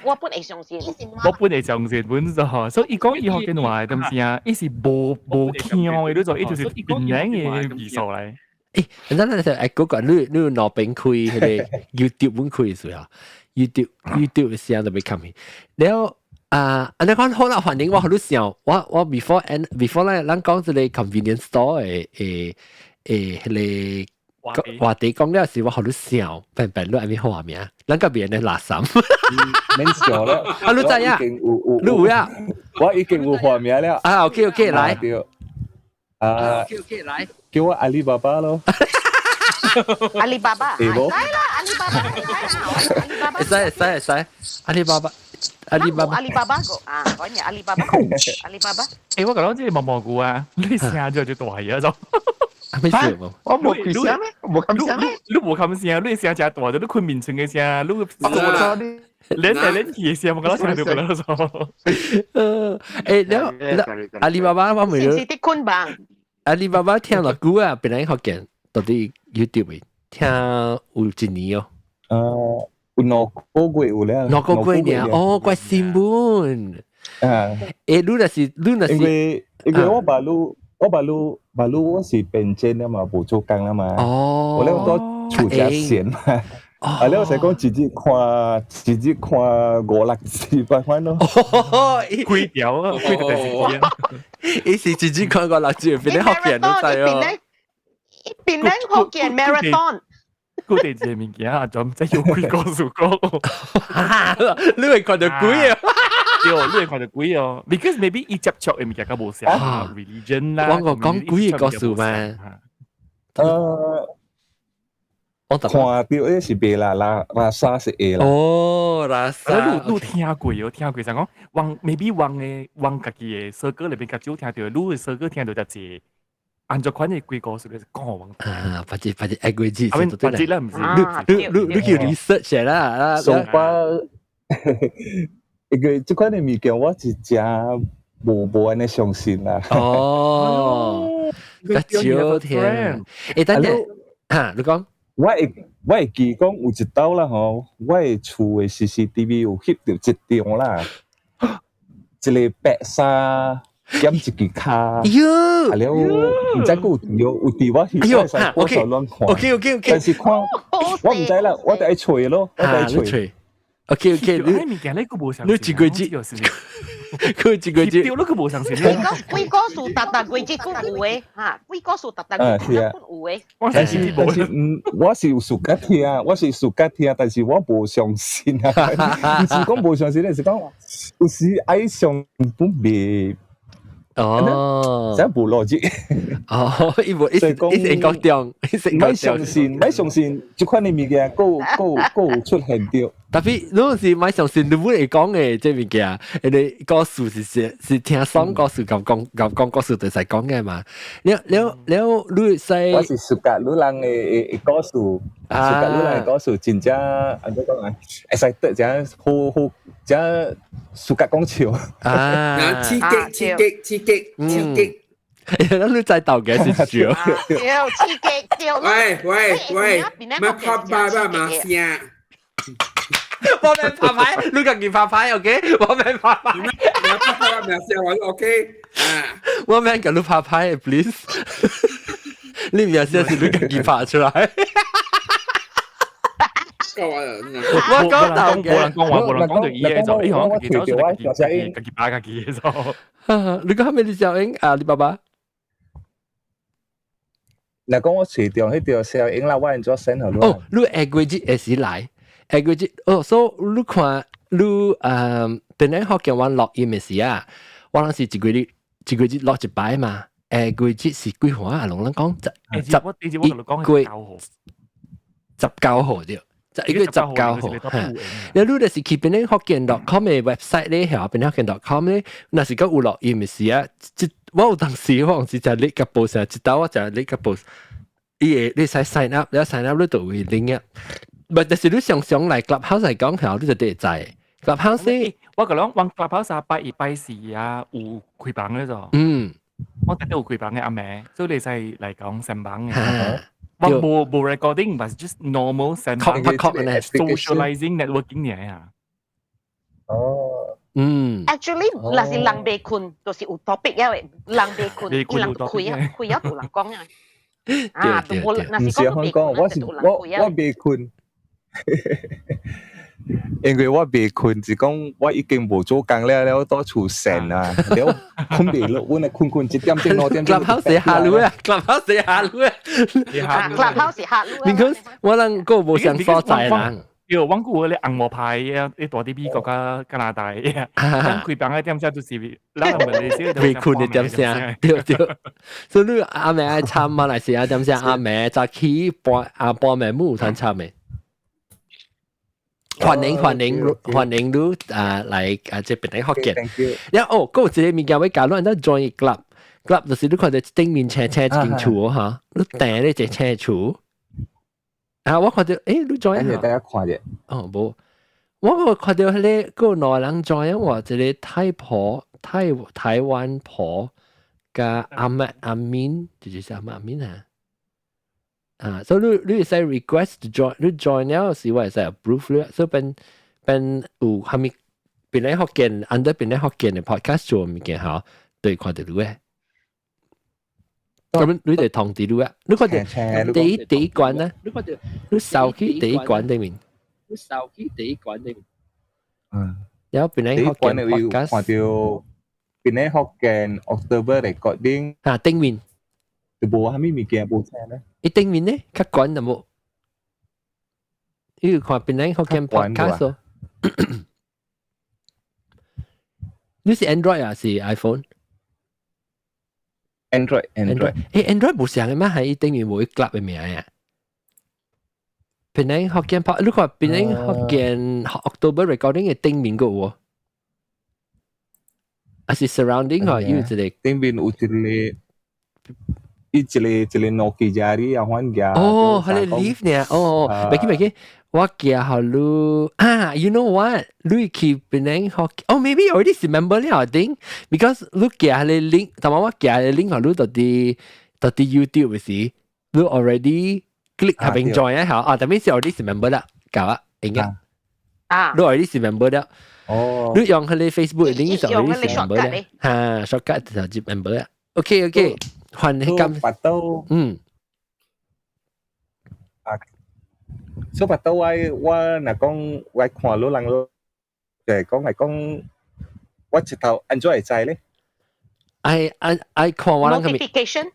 我本會相信。我本會相信本就，所以伊講伊福建話，對毋是啊？伊是無腔的，你做伊就是檳城的味素來。欸，咱那時候嗰個你有兩邊開彼個 YouTube 本開時候，YouTube 聲都欲看去，了。啊，按呢講好啦，反正我予你想，我 before and before 咧，咱講這個 convenience store 的彼個話題講了時，我予你想，平平你愛物畫面，咱個別人垃圾。免想了，啊，你知影？你有啊？我已經有畫面了。啊，OK OK，來。啊，OK OK，來。叫我阿里巴巴咯。阿里巴巴，會使啦，阿里巴巴，阿里巴巴，會使會使會使，阿里巴巴。阿里巴巴，阿里巴巴個啊，講嘢阿里巴巴，阿里巴巴。欸，我講這個毛毛菇啊，你聲就就大嘢咗。咩事？我無開聲咩？無冚聲咩？你無冚聲，你聲誠大，就你困眠床的聲，你連來連去的聲，我講聽到個了。欸，了阿里巴巴我問你，是佇困房。阿里巴巴聽偌久啊？本來福建到底 YouTube 聽有一年哦。有兩個月有了，兩個月爾，哦，怪新聞。啊，欸，你若是，因為我捌你我是變遷了嘛，無做工了嘛。哦。我咧都厝遮閒嘛。啊，你我是講一日看，一日看五六次百款咯。幾條啊，幾條電視機。伊是一日看五六次，變咧福建都知哦。變咧福建 marathon。固定一個物件啊，就毋知有幾個數講。你會看著鬼啊？對，你會看著鬼哦。Because maybe 伊接觸的物件較無相，religion 啦。我講鬼的故事嘛。我看到的是袂啦，拉拉沙是會啦。哦，拉沙。你聽過哦？聽過啥講？往 maybe 往的往家己的小哥裏邊較少聽著，你的小哥聽著才濟。按照款的鬼故事，你是講往。啊，或者或者愛過節，或者啦，毋是。你叫 research 啦。上巴，因為這款的物件，我是誠無按呢相信啦。哦，較少聽。欸，等陣，哈，你講。我會記講有一道啦吼，我的厝的 CCTV 有翕著一張啦，一個白衫兼一支跤，喲，啊了，毋知閣有佇有佇我翕會使我手亂看，OK OK OK，但是看我毋知啦，我著愛揣咯，我著愛揣。 OK OK，你物件你閣無相信？你一個字，佢一個字，對，你閣無相信？鬼故事逐逐月節閣有的哈，鬼故事逐逐月節閣有的。但是，我是有暑假聽，我是暑假聽，但是我無相信啊。毋是講無相信，是講有時愛相本袂。哦，這無邏輯。哦，伊無伊伊是講中，毋相信，毋相信，這款的物件，閣有出現著。 Tapi 你是毋相信，你本會講的這物件，因為故事是聽爽故事，佮講故事就使講的嘛。了了了，你使我是 suka 你人的故事，suka 你人的故事，真正按怎講啊？會使得真好好，真 suka 講笑。啊！刺激刺激刺激刺激！你知道嘅是笑。對，刺激對。喂喂喂，咪拍牌吧嘛聲。我免拍牌，你家己拍牌，OK？我免拍牌。你拍牌咪聲我 OK。啊，我免共你拍牌，please。你名聲是你家己拍出來。我講到嘅，無人講話，無人講就伊嘅就，伊可能自己走出來，自己拍自己嘅就。你講咩？你小英阿里巴巴？若講我揣著彼條小英啦，我按怎 send 予你？哦，你下個月會時來，下個月哦，所以你看你本來福建話錄音的時啊，我攏是一個月一個月錄一擺嘛。季節是幾號啊？阿龍，咱講十十一月19號對。11月19號，你你就是去檳城福建 .com 嘅 website 咧，係檳城福建 .com 咧，若是講有錄音時啊，這我有當時我是就你個 post 啊，一道我就你個 post，伊會你使 sign up，你 sign up 你就會 link 啊。唔，但是你常常來 Clubhouse 嚟講，係你就得知。Clubhouse 我講往 Clubhouse 拜一拜四啊，有開房咧就。我特登有開房嘅阿妹，所以你使嚟講成房嘅。我無無 recording，但是 just normal 成房 socializing networking 嘅啊。哦。Actually，若是人未困，就是有 topic 嘅，人未困，伊人開啊，開啊，有人講啊。啊，無，若是講講，我是我我未困。因為我未困，是講我已經無做工了，了到厝散啊，了困袂落，阮來困困1點鐘2點鐘。 Clubhouse 是下路啊，Clubhouse 是下路啊，Clubhouse 是下路啊。你講我人個無相所在人。對，阮古咧紅毛派啊，啲大啲美國加加拿大啊，咱開房嘅點聲就是咱人問你未困嘅點聲，對對。所以你阿妹愛參馬來西亞點聲，阿妹早起半啊半暝冇有通參嘅。歡迎歡迎歡迎你啊來啊這邊來福建。然後哦，閣有一個物件欲教你，咱 join club，club 就是你看到頂面青青一間厝哈，你訂咧一個青厝。啊！我看到，你 join 啊？大家看者。哦，無，我個看到彼個閣兩個人 join，我一個泰婆、台台灣婆，佮阿媽阿敏，就是阿媽阿敏啊。啊，所以你你會使 request to join，你 join 了時我會使 approve 你，所以變變有蝦米檳城福建 under 檳城福建嘅 podcast 做物件吼，對看到你嘅。咁你哋通知你啊？你看到第一第一關呢？你看到你掃去第一關裏面，你掃去第一關裏面。然後檳城福建 podcast 看到檳城福建 October recording 啊，頂面。就無蝦米物件無聽咧。伊頂面咧較懸淡薄，你有看檳城福建 podcast 哦？你是 Android 還是 iPhone？ Android Android，Android 無像嘅咩？係頂面無 club 嘅名啊。檳城福建 pod，你看檳城福建 October recording 嘅頂面個有，還是 surrounding 嗬？有一個頂面有一個。伊一個一個諾基亞哩啊，反正哦，彼個 leaf 呢？哦，袂記袂記，我寄予你啊，you know what？你去檳城學，哦，maybe already 是 member 了，I think because 你寄彼個 link，同埋我寄彼個 link 予你到佇到佇 YouTube 時，你 already click 下邊 join 一下，啊，但係是 already 是 member 啦，夠啊，應該啊，你 already 是 member 了，你用彼個 Facebook link 就 already 是 member 了，哈，shortcut 就入 member 啦，OK OK。還係咁，白刀，啊，所以白刀我我若講我看到人，就係講係講，我一頭按怎會知咧？愛愛愛看我人 notification。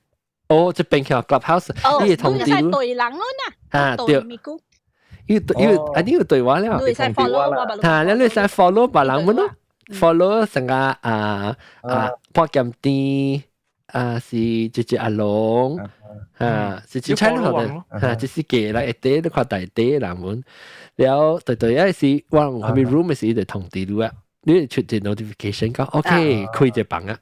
哦，這邊叫 Clubhouse，你會通知。對人咯呐，啊對，要要啊你要對話了，你會使 follow 我嚇，你會使 follow 別人們咯，follow 成個啊啊破劍店。啊，是姐姐阿龍，啊，是真彩咯，啊，這是假啦，一啲都看大啲人們，然後對對，一是我係咪 room 時就通知你啊，你出隻 notification 講 OK 開隻房啊。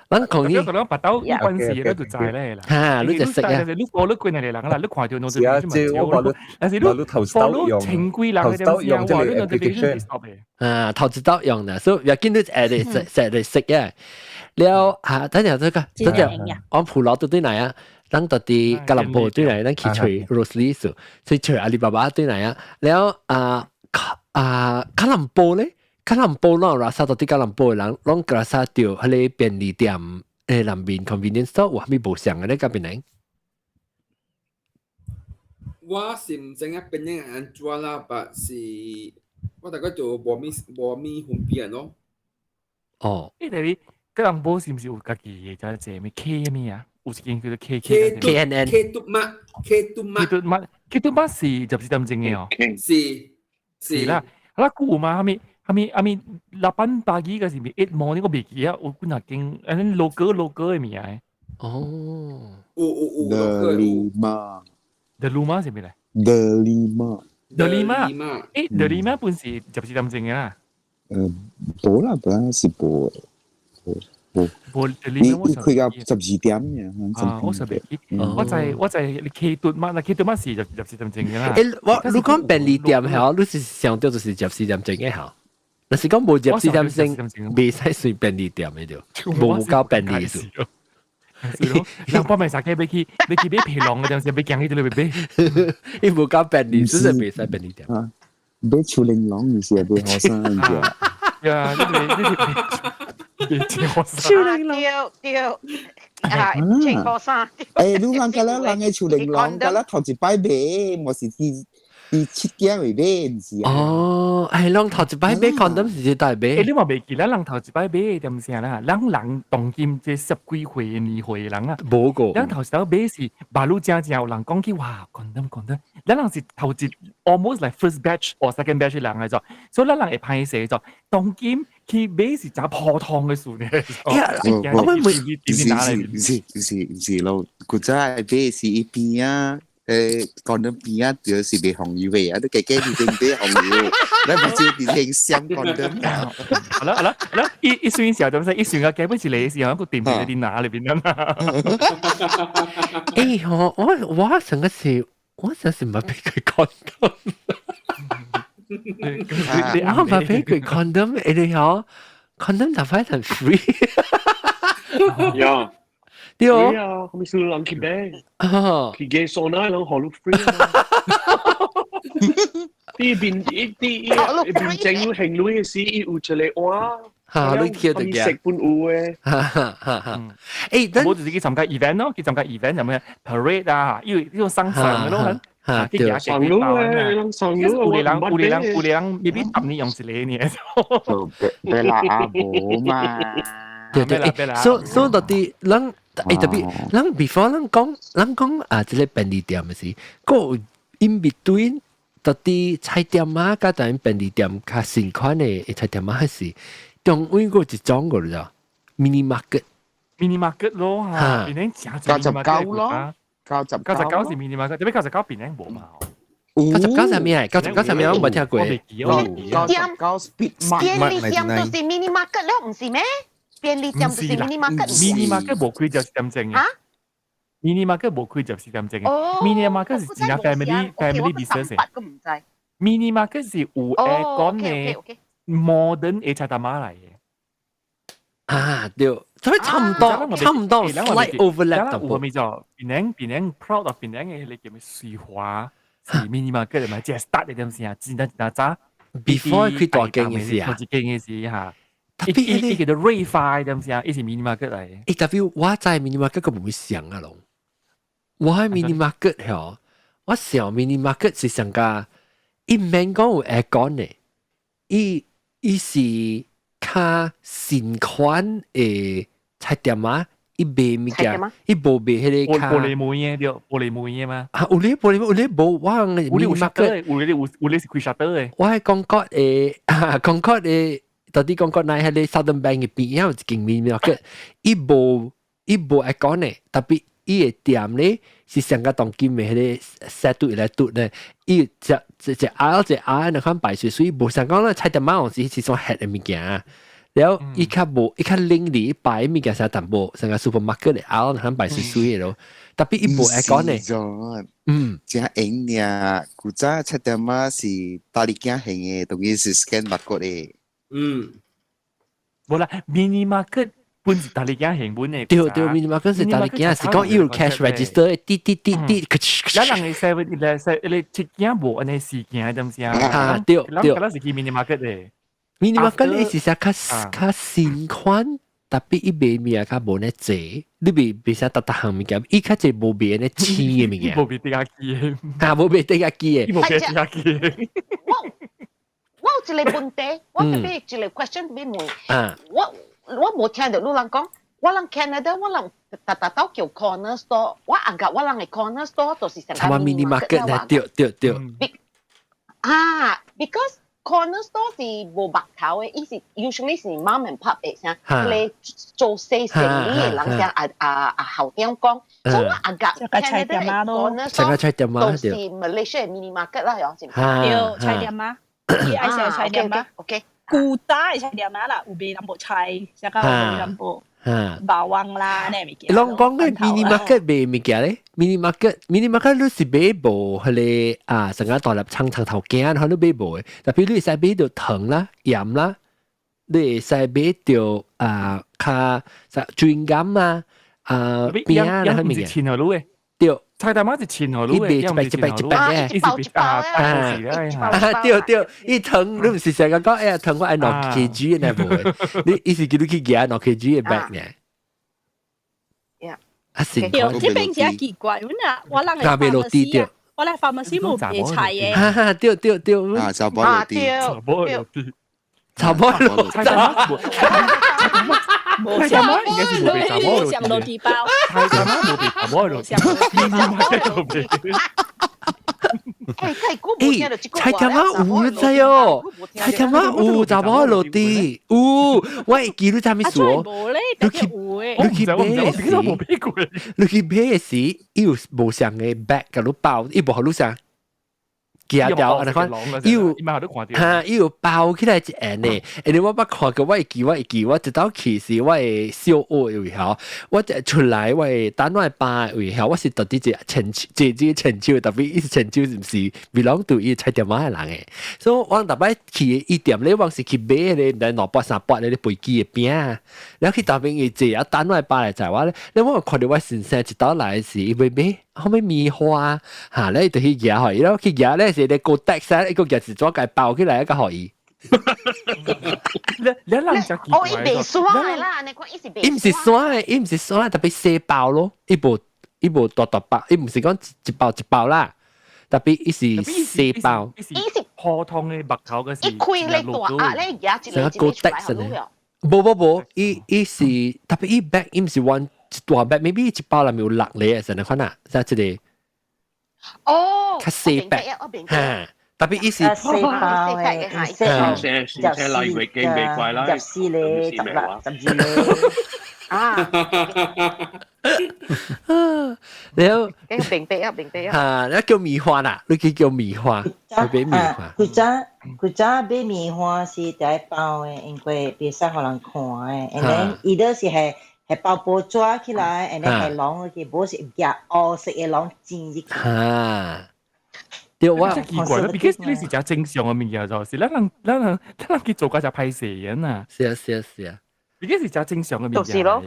咱講你，講白刀關事你就知咧啦。嚇，你就識啊。你 follow 幾個人啦，你看到 notification 嘛？但是你 follow 千幾人嘅用這個 application。啊，頭一道用啦，所以要見你誒你識識你識嘅。了啊，等陣這個，等陣我普羅對來啊，咱到佇吉隆坡對來，咱去揣 Rosli 數，去揣阿里巴巴對來啊。了啊啊，吉隆坡咧。吉隆坡攏有 rasa 到佇吉隆坡的人，攏 rasa 著彼個便利店內面 convenience store 有啥物無相嘅咧？佮檳城？我是毋知影檳城按怎啦，但是我大概就無物無物分別咯。哦，欸，但是吉隆坡是毋是有家己的這個咩 K 咩啊？有一間叫做 K K K N N K 嘟媽 K 嘟媽 K 嘟媽 K 嘟媽是就是點正嘅哦？是是啦，啊，古有嘛？啥物？係咪係咪 8 pagi 嘅是咪 8 morning 我未記啊，我幾若間，誒 local 嘅名嘅。哦，有有有 Delima。 Deluma 是咩咧？Delima。 Delima，誒 Delima 本是14點鐘嘅啦。無啦，本來是無。無無，你你開到12點嘅。啊，我十未記，我在你 K 頓嘛，那 K 頓嘛是14點鐘嘅啦。誒，我你講便利店係，你是想到就是14點鐘嘅嚇。若是講無14點鐘，袂使算便利店嘅對，無夠便利數。人幫咪殺雞，欲去買皮囊嘅陣時，欲行去這裡買。伊無夠便利，就是袂使便利店。買樹玲瓏就是買學生嘅。呀，你你學生。樹玲瓏。對對，啊，穿學生。誒，你人家咧，人嘅樹玲瓏，家咧頭一擺買，無是第第七件會買，毋是啊？哦，係人頭一擺買 condom 是一大買。誒，你嘛袂記得人頭一擺買點聲啦？咱人當今這十幾歲年歲的人啊，無過。咱頭一擺買是馬路正正有人講起哇，condom condom，咱人是頭一 almost like first batch or second batch 的人來做，所以咱人會歹勢做。當今去買是誠普通的事呢。我們唔是唔是唔是唔是咯，古早買是一邊啊。講到邊啊，就是賣紅油的啊，你加加佇頂買紅油，你唔知佇頂閃 condom。好啦好啦好啦，一算時候就一算個基本是你嘅時候，一個電視喺哪裏邊啦。誒，我上個是，我上次冇俾佢 condom。我冇俾佢 condom，誒你好，condom 就快成 free。呀。對哦。啊，咁咪少人去買，去嘅數奶人學你 free 啊。啲邊一啲一邊整行路嘅時，伊有一個碗，嚇，你記得嘅。食本有嘅。哈哈哈！誒，我就是去參加 event 咯，去參加 event 有咩 parade 啊，因為呢種生產嘅咯，嚇，對，上路嘅，上路。有啲人未必十年用一個呢。別啦，阿婆嘛。對對，所以到底咱誒特別，咱 before 咱講啊，這個便利店嘅是，個 in between 到底菜店啊，佮咱便利店較新款的菜店啊，是中間個一種個了，mini market。 mini market 咯嚇，變成 99咯，九十 99是 mini market，特別99變成無嘛。 99係咩？99係咩？我冇聽過。99 speed mark。便利店就是 mini market 了，唔是咩？便利店就是 mini market。 mini market 無開14點鐘嘅。嚇？mini market 無開14點鐘嘅。mini market 是真正 family business。都唔知。 mini market 是有 aircon 嘅 modern 嘅菜頭媽嚟嘅。啊，對，所以差唔多 slight overlap。有咪就檳城 proud of 檳城嘅迄個叫咩水華，是 mini market 咪即係 start 嘅點先啊，真真真早。 before 開大間嘅時啊，頭一間嘅時嚇。特別伊叫做瑞發點先啊，伊是 mini market 嚟。誒，特別我在 mini market 個唔會想啊龍，我喺 mini market 嗬，我想 mini market 是上個，伊免講有 aircon 嘅，伊是較新款的菜店啊，伊賣物件，伊無賣彼個玻璃門嘅對，玻璃門嘅嘛。啊，有咧玻璃門，有咧無，我有咧有 shutter 有咧是開 shutter 嘅。我喺講國的，講國的，到底講國內彼個 Southern Bank 嘅邊有一間 mini market，伊無 aircon 的，特別伊的店咧是上個當今的彼個 set 嘟來嘟咧，伊只只只 aisle 一 aisle 那款擺水水，無像講咧菜店仔有時是種吃的物件。了伊較無，伊較冷哩，擺物件啥淡薄，成個 supermarket 的 aisle 那款擺水水的咯。特別伊無 aircon 的。真閒爾，古早菜店仔是大力鏡行的，當然是 scan barcode 的。無啦，mini market 本是大力鏡行本的。對對，mini market 是大力鏡，是講伊有 cash register，滴滴滴滴。咱人的 seven 咧，咧七件無按呢四件，對毋是啊？啊，對對。咱是去 mini market 的。 mini market 咧是啥較較新款，特別伊賣物件較無呢濟，你袂使逐逐項物件，伊較濟無賣呢青的物件。無賣滴仔機的。啊，無賣滴仔機的。伊無賣滴仔機的。我有一個問題，我特別一個 question 欲問。我無聽著你人講，我人 Canada 我人逐逐都叫 corner store，我按覺我人的 corner store 就是成個 mini market 咧，對對對。啊，because corner store 是無目頭的，伊是 usually 是 mom and pop 的啥，你做細生意的人啥啊啊啊校長講，所以我阿甲菜店仔咯，成個菜店仔都是 Malaysia mini market 啦，樣是。對，菜店仔，伊愛食菜店仔。 OK。古早的菜店仔啦，有賣淡薄菜，啥個有賣淡薄肉丸啦，呢物件。攏講個 mini market 賣物件咧，mini market mini market 你是買無彼個啊，成個大粒長長頭鏡，可你買無的，特別你會使買著糖啦、鹽啦，你會使買著啊，較啥磚柑啊、啊餅啊，那物件。錢何路的？對。菜大媽是錢何路的？一百一百一百嘅，一包一包啊，對對，伊糖你毋是成日講，哎呀糖我愛2 kg 的無的，你伊是叫你去夾2 kg 的 bag 呢？啊是。對，這邊真奇怪，阮啊，我人的 pharmacy 啊，我來 pharmacy 無賣菜的。哈哈，對對對。啊，查某落地，查某落地，查某落地。菜大媽應該是無賣查某落地包。菜大媽無賣查某落地，欸，菜店仔有你知哦，菜店仔有查某落地，有，我會記你啥物事哦。你去買時，你去買時，伊有無相的 bag 共你包，伊無予你啥。寄掉，按呢款，伊有哈，伊有包起來一按呢。因為我捌看過，我會記，我會記，我一道去是我的小學位吼，我一出來我的等我的爸位吼，我是到底一個前這這前手，特別伊是前手是毋是 belong to 伊菜店仔的人的，所以我逐擺去伊店咧，我是去買彼個毋知2百3百咧飛機的餅，然後去逐邊伊坐啊等我的爸來載我咧，咧我有看著我先生一道來時，伊欲買後尾棉花哈，咧伊就去舉予伊，然後去舉咧是咧 Kotex 一個夾子紙共包起來，一個予伊。你你人真奇怪。哦，伊袂散的啦，你看伊是伊毋是散的，伊毋是散，特別細包咯，伊無伊無大大包，伊毋是講一包一包啦，特別伊是細包。伊是普通的目頭嘅是。伊開咧大壓咧，舉一個一個出來予你哦。無無無，伊伊是特別伊 bag，伊毋是 one 一大 bag，maybe 一包內面有六個，是按呢款啊，啥這個。哦，較細 bag，哈，特別伊是細包的，先先先來月經袂怪啦， 14咧，16、12咧。啊，然後明白啊，明白啊。啊，那叫米花啦，你去叫米花，去買米花。古早古早買棉花是得包的，因為袂使予人看的。and then 伊都是係係包報紙起來，and then 係籠去，無是夾烏色的籠剪入去。啊，對我真奇怪啦，because 你是真正常的物件，就是咱人咱人咱人去做甲真歹勢嘅啊。是啊是啊是啊， because 是真正常的物件。就是咯。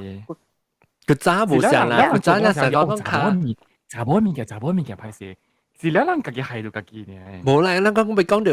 古早無相啦，古早那時講查某物件，查某物件歹勢。是咱人家己害著家己呢。無啦，咱講欲講著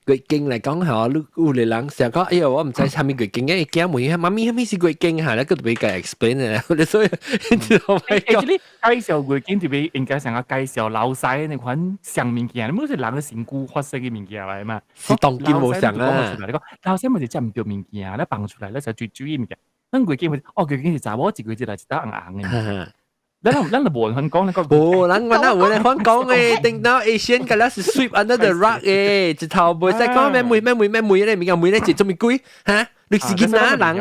月經來講吼，你有個人成日講，哎喲，我毋知啥物月經，伊驚問媽咪，啥物是月經哈？你閣特別共 explain 咧，所以你知道咪？欸，你介紹月經特別應該成個介紹老師那款上物件，你毋是人的身軀發生的物件來嘛？是當今無相啊！你講老師咪是食毋著物件，你放出來，你就最注意物件。咱月經哦，月經是查某一個月來一道紅紅的。咱咱就無人講那個。無人我哪有人講誒，等到 Asian 個了是 sweep under the rug 誒，一頭袂使講咩問咩問咩問咧，物件問咧這做物鬼哈？你是囡仔人？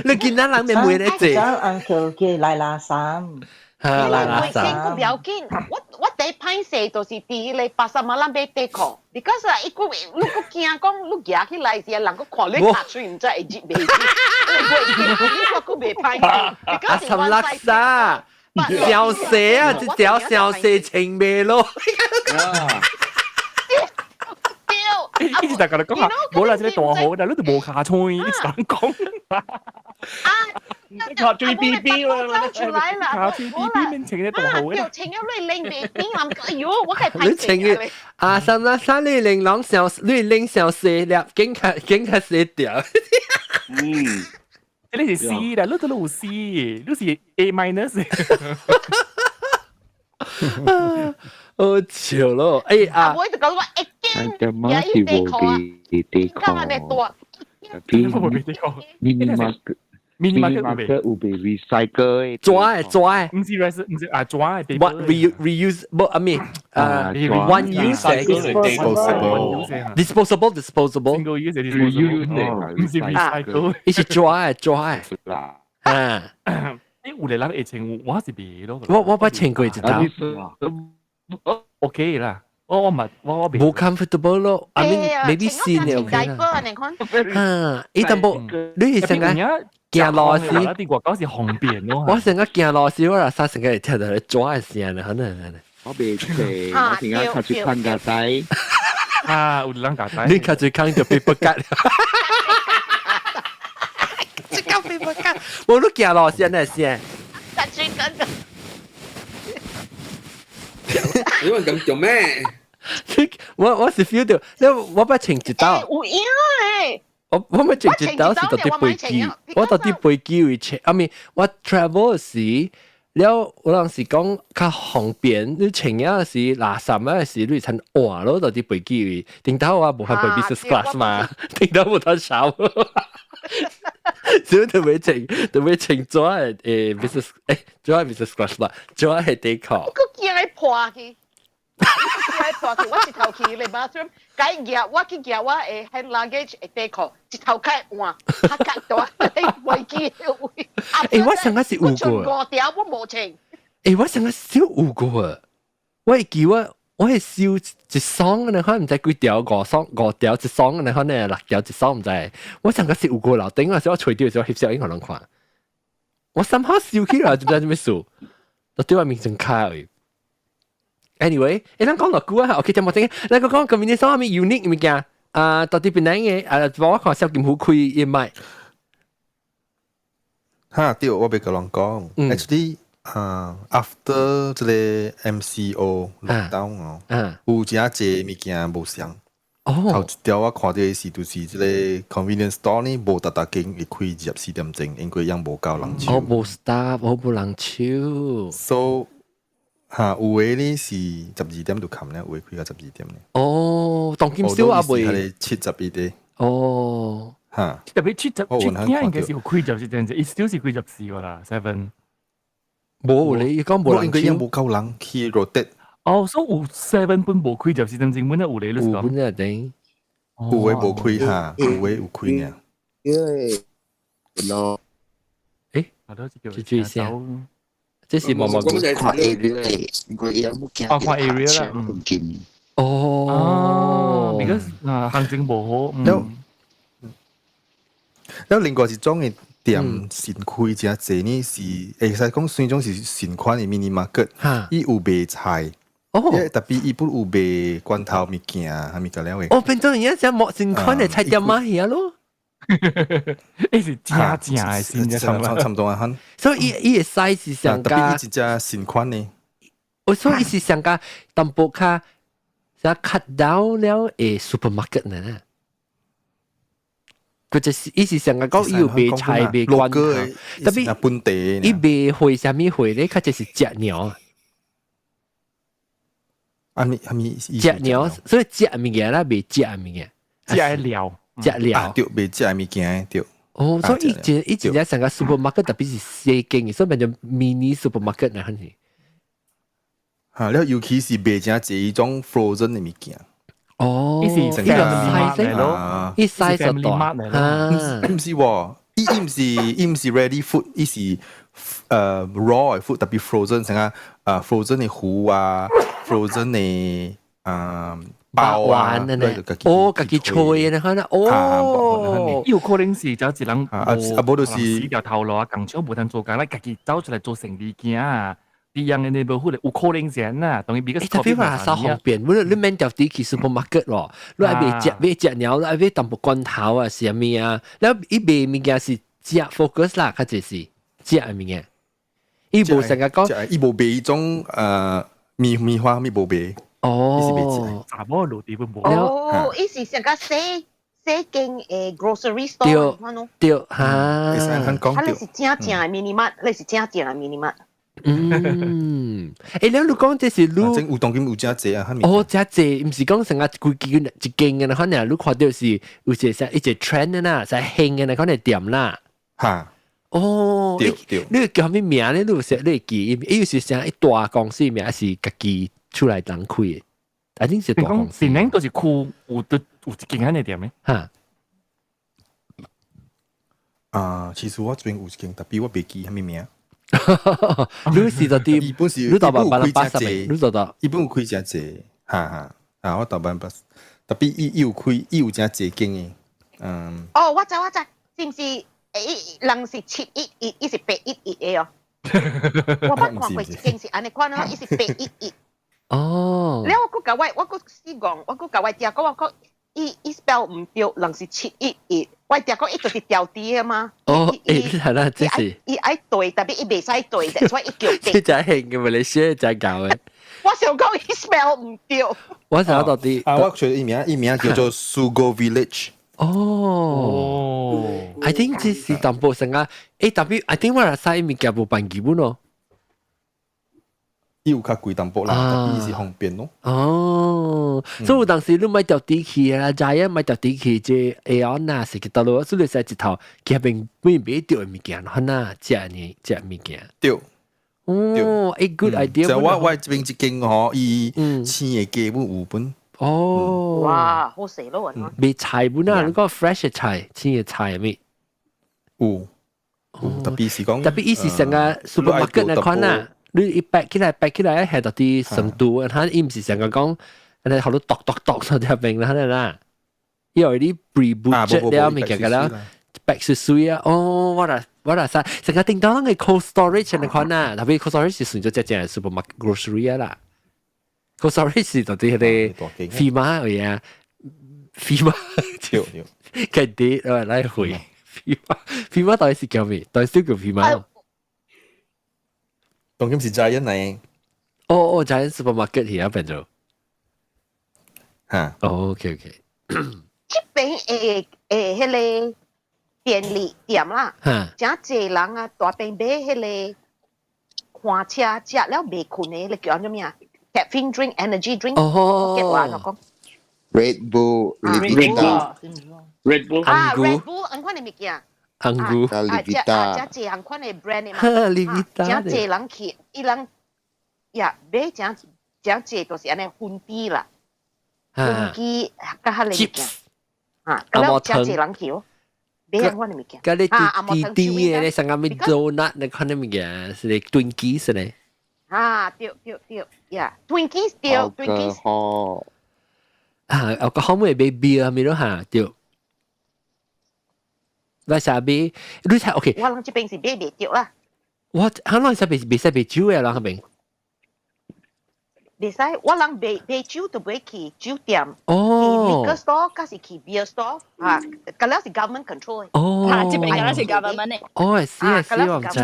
你囡仔人咩問咧這？早 uncle 叫來拉衫。哈，來拉衫。唔要緊，我我第一歹勢就是佇彼個 pasar malam 買短褲，because 啊，伊閣你閣驚講你舉起來時，人閣看你尻喙，毋知會入袂入。你閣袂歹勢。阿三拉沙。笑死啊！這條笑死情未咯。一直就共你講啊，無啦，這個大號，但你都無尻喙，一直講。啊！尻喙 B B 啦，出來啦！尻喙 B B 變成個大號嘅。穿咗你拎袂邊人，哎喲，我係你穿嘅啊，三啦三你玲瓏小，你拎小細粒，緊較緊較細條。嗯。你是 C 啦，你都有 C，你是 A minus。好笑咯！哎啊，我就講話一菜店仔是無賣短褲，特別 mini market mini market 有賣 recycle 紙的紙的，毋是 recycle，毋是啊紙的。 What reuse 無 I mean 啊 one use disposable disposable disposable single use disposable，毋是 recycle，伊是紙的紙的啊。誒，有個人會穿，我是袂咯。我捌穿過一道。 OK 啦，我嘛我無 comfortable 咯。I mean maybe 新的 OK 啦。啊，伊淡薄你是成個行路時，啲外口是方便咯。我成個行路時，我若啥成個會聽到咧紙的聲咧，可能。我袂穿，我成日較住看架仔。啊，有人架仔。你較住看就 paper cut。這個 paper cut，我都行路時那聲。較住緊。你話咁做咩？我是 feel 到，你我捌穿一道。有影咧。我捌穿一道是到佇飛機，我到佇飛機位穿，I mean 我 travel 時，了有人是講較方便，你穿了時垃圾啊時，你趁換咯，到佇飛機位，頂頭我無法飛 business class 嘛，頂頭無得少。所以就會穿，就會穿紙的 business，紙的 business class 啦，紙的底褲。佢驚會破去。驚破去，我一頭去咧 bathroom，該夾我去夾我的 hand luggage 的底褲，一頭開換，較較大，飛機的位。我上個是有過。五條我無穿。我上個少有過，我會記我會燒一雙，你看毋知幾條，五雙五條一雙，你看呢六條一雙毋知。我上個是有過樓頂嗰時我揣著時候翕相影予人看。我三下燒起來就毋知做咩事，就對我面前卡去。Anyway，咱講落久啊，OK，就冇正，咱講講 convenience store 啥物 unique 物件啊，到底邊兩個啊？我看蕭金虎開伊賣。哈，對，我欲共人講，actually 啊，after 這個 MCO lockdown 哦，有真濟物件無相。頭一條我看到的是，就是這個 convenience store 呢，無逐逐間會開24點鐘，因為樣無夠人手。哦，無 staff，哦，無人手。 So 哈，有的呢是12點就冚咧，有的開到十二點咧。哦，當今少啊未？係71的。哦，哈，特別77應該是有開24點，伊少是開24個啦，seven。無咧，伊講無人手，應該無夠人去 rotate。哦，所以有 seven 本無開24點鐘，本有咧，你有本啊頂，有的無開哈，有的有開呢。因為咯，欸，注意先。這是毛毛看 area，應該有冇哦，看 area 啦，哦，because 啊，行情無好。了，了另外一種的店新開誠濟呢，是會使講算種是新款的 mini market，伊有賣菜，哦，特別伊本有賣罐頭物件，啥物個了的。哦，變做而家只莫新款的菜店嘛遐咯。伊是正正的新嘅，差不多啊，所以伊伊的 size 是上加，特別伊一隻新款的。我所以伊是上加淡薄較，啥 cut down 了的 supermarket 呢？佢就是伊是上加講伊有賣菜賣罐頭，特別本地，伊賣貨啥物貨咧，較就是食鳥。啊咪啊咪食鳥，所以食物件啦，賣食物件，食料。食料，對，賣食物件對。哦，所以伊真正成個 supermarket 特別是細間的，所以變做 mini supermarket 那款是。哈，了尤其是賣誠濟種 frozen 的物件。哦，伊是成個 size 咯，伊 size 就大。毋是喎，伊毋是 ready food，伊是raw 的 food，特別 frozen 成個frozen 的魚啊，frozen 的啊。包啊，哦，家己吹的，可能哦，有可能是就一人啊啊，無就是死條頭路啊，工廠無通做工，來家己走出來做生意囝啊。啲樣嘅 neighborhood 有可能是啊，當然比較特別話稍方便，你免條啲去 supermarket 咯，你愛買食買食鳥，你愛買淡薄罐頭啊，是啥物啊？了伊賣物件是食 focus 啦，較濟是食的物件，伊無成日講，伊無賣彼種棉花咪無賣。哦，查某落地本無。哦，伊是成個細細間的 grocery store，對對哈。啊，你是正正的 mini mart，你是正正的 mini mart。嗯，你講這是你有當今有誠濟啊，哦，誠濟，毋是講成個規間一間的，可能你看到是有一個一個 trend 啦，在興的，可能店啦。哈。哦，對對。你叫啥物名咧？你有識你會記？伊有是啥一大公司名，還是家己出來人開的？I think 是大公司。檳城都是區有得有一間按呢店的？哈。啊，其實我這邊有一間，但我袂記啥物名。你是到啲，伊本是你大阪巴拉巴十，你做到，伊本有開誠濟，哈哈，啊，我大阪巴，但伊有開，伊有誠濟間的，嗯。哦，我知我知，是毋是？人是711，伊是811的哦。我捌看過一間是按呢款咯，伊是811。哦。了我閣共我，我閣試講，我閣共我聽講，我講伊 spell 毋對，人是七一一，我聽講伊就是調低的嘛。哦，欸，係啦，這是。伊愛對，但伊袂使對，所以伊叫這真興嘅，馬來西亞真搞嘅。我想講伊 spell 毋對。我想到底。啊，我覺得伊名叫做 Sugo Village。哦，I think 這是淡薄成啊，欸，但 I think 我來使物件無辦基本咯。伊有較貴淡薄啦，但伊是方便咯。哦，所以有當時你買條地去啊，Giant 買條地去，這 Aeon 啊，是去倒落，所以你使一頭去邊買買著的物件，哈那食呢食物件。對。哦，欸，good idea。就我這邊一間吼，伊生的雞本有本。哦。哇，好食咯！賣菜本啊，你講 fresh 的菜，生的菜咩？有，有，特別是講，特別伊是成個 supermarket 那款啊。你一擺起來，擺起來係到啲程度，他伊毋是成個講，你好多剁剁剁上條邊啦，啦，因為你 pre-budget 了物件個啦，擺水水啊，哦，我來使，成個叮當個 cold storage 那款啊，特別 cold storage 是算做只只 supermarket grocery 啊啦，cold storage 是到啲迄個飛馬位啊，飛馬，對對，佢啲來回飛馬，飛馬到底是叫咩？到底是叫飛馬？當今是 Giant 嚟。哦哦，Giant supermarket 而家變做。嚇。哦，OK OK。這邊迄個便利店啦，誠濟人啊，大邊買彼個看車食了袂睏的，你叫按怎物啊？Caffeine drink, energy drink。哦。我按怎講？Red Bull、 Red Bull、Red Bull 啊，Red Bull 按款的物件。紅菇。啊，食啊，誠濟按款的 brand 的嘛。誠濟人去，伊人呀買誠誠濟都是按呢薰機啦，薰機佮彼個物件。啊，佮了誠濟人去哦，買按款的物件。佮你甜甜的咧，上個物 donut 那款的物件，是咧 Twinkie 是咧。啊，對對對，呀，Twinkie 對，Twinkie。啊，我個後尾買 beer 咪咯嚇，對。我下買，你睇 OK。我人這邊是買袂著啦。我可能是袂使賣酒的人彼邊。袂使，我人賣賣酒就買去酒店。哦。去 liquor store，還是去 beer store 啊？嗰了是 government control。哦。啊，這邊嗰是 government 的。哦，是啊，是我毋知。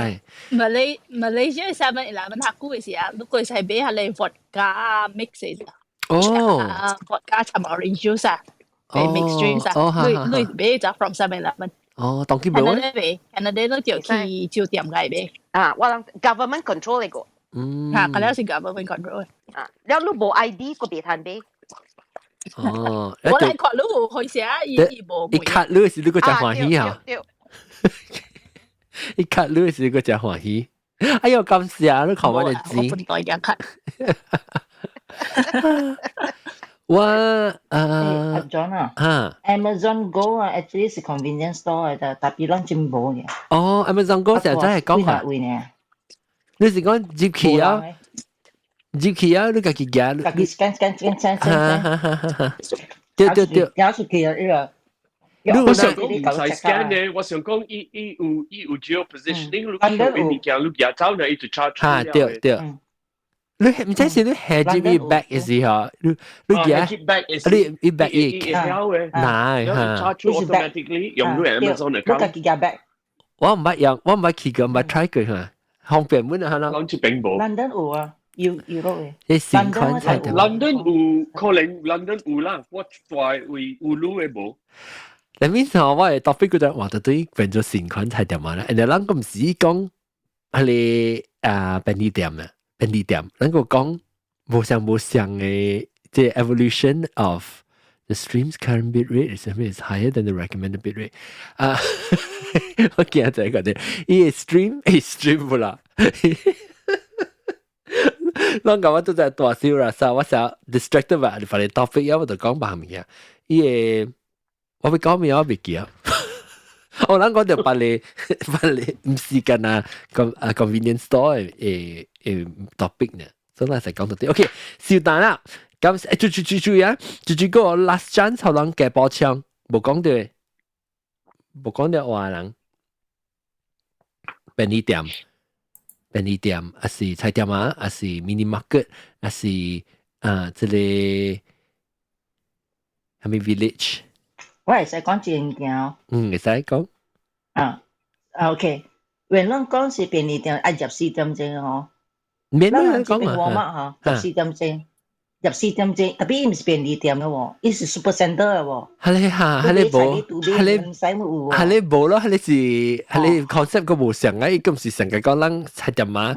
Malaysia 7-Eleven 較久的時啊，如果是買彼個 vodka mix 的。哦。啊，vodka 摻 orange juice 啊，mix drinks 啊，你買就 from 7-Eleven。哦，當佢冇咧？買，Canada 都就去酒店來買。啊，我人 government control 嚟個。嚇，嗰了是 government control。啊，了你無 ID 個袂通買。哦，我來看你有去寫，伊無。一卡你是你個真歡喜啊！一卡你是你個真歡喜。哎呦，感謝你看我的錢。我本來嘅卡。我阿 John 啊，Amazon Go 啊，actually 是 convenience store 嚟的，但彼攏真無嘅。哦，Amazon Go 成日真係講下。你是講入去啊？入去啊！你家己行。家己 scan scan scan scan scan。對對對。行出去啊！呢個。我想講唔使 scan 咧，我想講伊有 geo positioning，你去物件你行走呢，伊就 charge。嚇對對。你毋知是你下入去 bag 嘅時候，你行，你伊 bag 伊拿嚇，charge automatically 用你 Amazon account。你家己夾 bag。我毋捌用，我毋捌去過，毋捌 try 過嚇，方便滿啊，嚇。攏這邊無。 London 有啊，有有落嘅。你新款菜的。 London 有可能 London 有啦，我大位有路的無。你面上我係 topic 嗰陣話到對變做新款菜店嘛啦，人哋咱個毋是講彼個啊便利店啊。便利店，咱個講無相無相的這 evolution of The stream's current bit rate is higher than the recommended bit rate。啊，我驚就係個啲，伊個 stream 會 stream 不啦。攏講我都在大笑啦，所以我成 distracted 吧，反正 topic 我就講別物件。伊個我欲講咩我袂記啊。我諗講到別個別個毋是干那con 啊 convenience store 的的 topic 呢，所以咱才講到啲。OK，小單啦，咁注注注注意啊，注注個 last chance 予人加補充，無講到，無講到話人便利店。便利店，還是菜店啊，還是 mini market，還是啊，這個啥物 village？我會使講一個物件哦。嗯，會使講。啊，OK，原來講是便利店愛24點鐘哦。免咱這邊我嘛吼，廿四點鐘，廿四點鐘，特別伊毋是便利店的喎，伊是 super center 的喎。係咧哈，係咧無，係咧唔使有喎。係咧無咯，係咧是係咧 concept 個無相啊，伊咁是成個講咱菜店啊，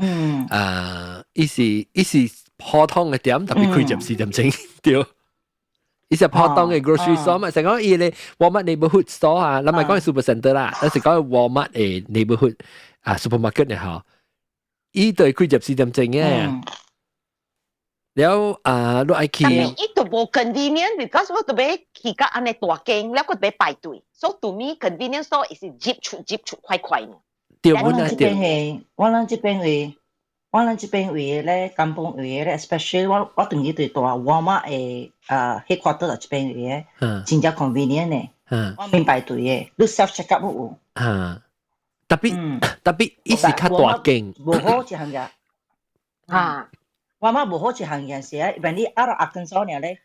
啊，伊是伊是普通的店，特別開24點鐘，對。伊是普通的 grocery store 嘛，成講伊咧 Walmart neighborhood store 啊，咱咪講 super center 啦，咱是講 Walmart 的 neighborhood 啊 supermarket 嘅吼，伊對開24點鐘嘅。了啊，你愛去。但係伊都無 convenient，because 我特別去到按呢大間，了閣欲排隊，所以 to me convenience store 是入出入出快快呢。對，我咱這邊係，我咱這邊位，我咱這邊位咧，甘榜位咧，especially 我我當時對大 Walmart 的啊 headquarter 這邊位嘅，真正 convenient 嘅，我免排隊嘅，你 self check out 有。啊，特別特別伊是較大間。無好一項嘢。啊。我媽無好一項件事啊，因為你阿阿根數爾咧，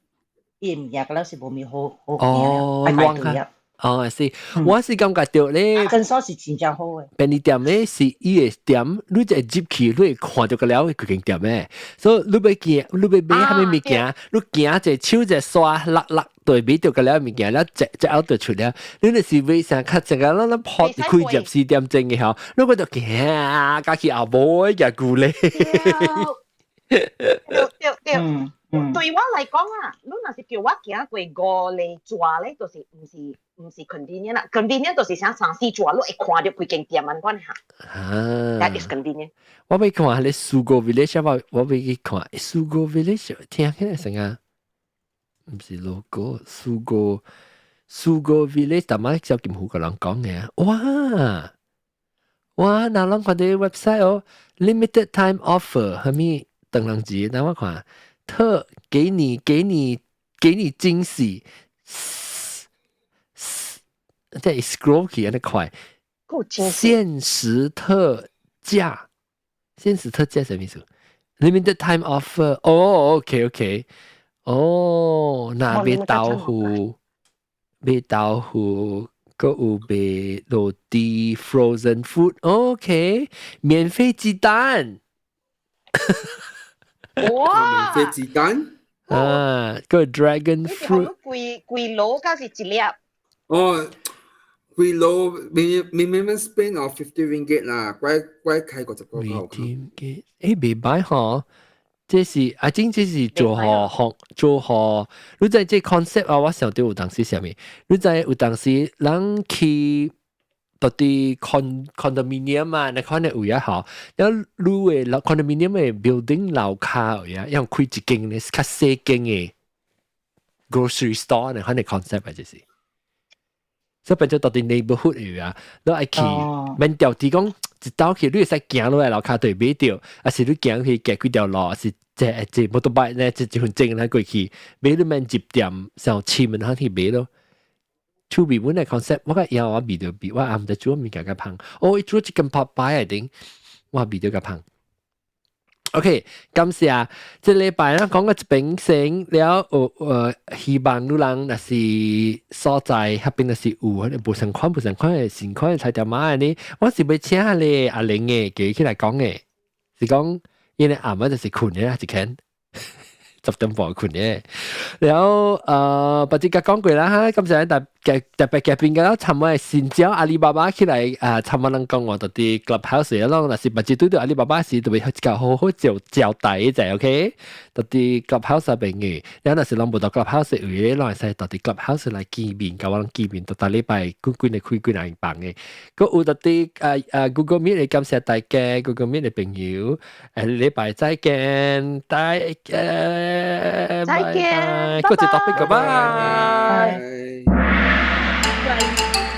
伊物件個了是無咪好好哦，亂啊。哦，是，我是感覺到咧，根數是真正好嘅。便利店咧是伊個店，你就入去，你會看著個了規間店嘅。所以你欲行，你欲買啥物物件，你行一手一刷，落落對買著個了物件，了一一後就出了。你若是買啥較這個，咱咱鋪開24點鐘嘅吼，你個就行，加去後無會久咧。對對對，對我來講啊，你若是叫我行過五里蛇咧，就是毋是毋是 convenient 啦，convenient 就是啥三四蛇，你會看著規間店按款嚇。啊，That is convenient。我欲看彼個 Sugo Village，我我欲去看 Sugo Village，聽起來成啊，毋是 logo，Sugo Sugo Village，逐擺小金湖個人講嘅，哇哇，若攏看佇 website 哦，limited time offer，啥物？等人節，等我看，特給你給你給你驚喜，這 scroll 起按呢快，限時特價，限時特價什麼意思？Limited time offer，哦，OK OK，哦，那賣豆腐，賣豆腐，閣有賣落地 frozen food，OK，免費雞蛋。哇！免費雞蛋啊，個 dragon fruit 幾幾籮敢是一粒？哦，幾籮 minimum spend of 50 ringgit 啦，乖乖開50個塊。 Ringgit，誒，袂歹吼，這是啊，真這是做予學做予，你知這 concept 啊，我想到有當時啥物？你知有當時人去到啲 condominium 啊，你看你有啊吼，然後你的 condominium 的 building 樓跤有啊，用開一間咧較細間的 grocery store，你看你 concept 啊，就是。所以變做到啲 neighborhood 有啊，你愛去免掉啲講一兜去，你會使行落來樓跤對買著，還是你行去行幾條路，還是坐坐 motorbike 咧，一一分鐘來過去買你免入店，上市門口去買咯。厝邊本來 concept，我個以後我味著味，我也毋知煮物件較芳。哦，伊煮一間拍擺的頂，我味著較芳。OK，感謝。這禮拜咱講個一邊先了，有希望你人若是所在彼邊若是有，無相款無相款的新款的菜店仔呢，我是欲請彼個阿玲的，叫伊起來講的，是講因為暗暝就是睏的，一間10點半睏的。然後別節講過啦哈，感謝大家。嘅特別嘅邊個尋日先招阿里巴巴起來啊，尋日人講我到啲 Clubhouse 咯，若是捌一對到阿里巴巴時，特別較好好招招待一下，OK？到啲 Clubhouse 朋友，然後若是攏無到 Clubhouse 位，攏會使到啲 Clubhouse 來見面，佮我攏見面，到逐禮拜幾幾日開幾人房嘅。閣有到啲啊啊 Google Meet 感謝大家 Google Meet 的朋友，禮拜再見，再見，再見，閣一 topic，拜拜。拜。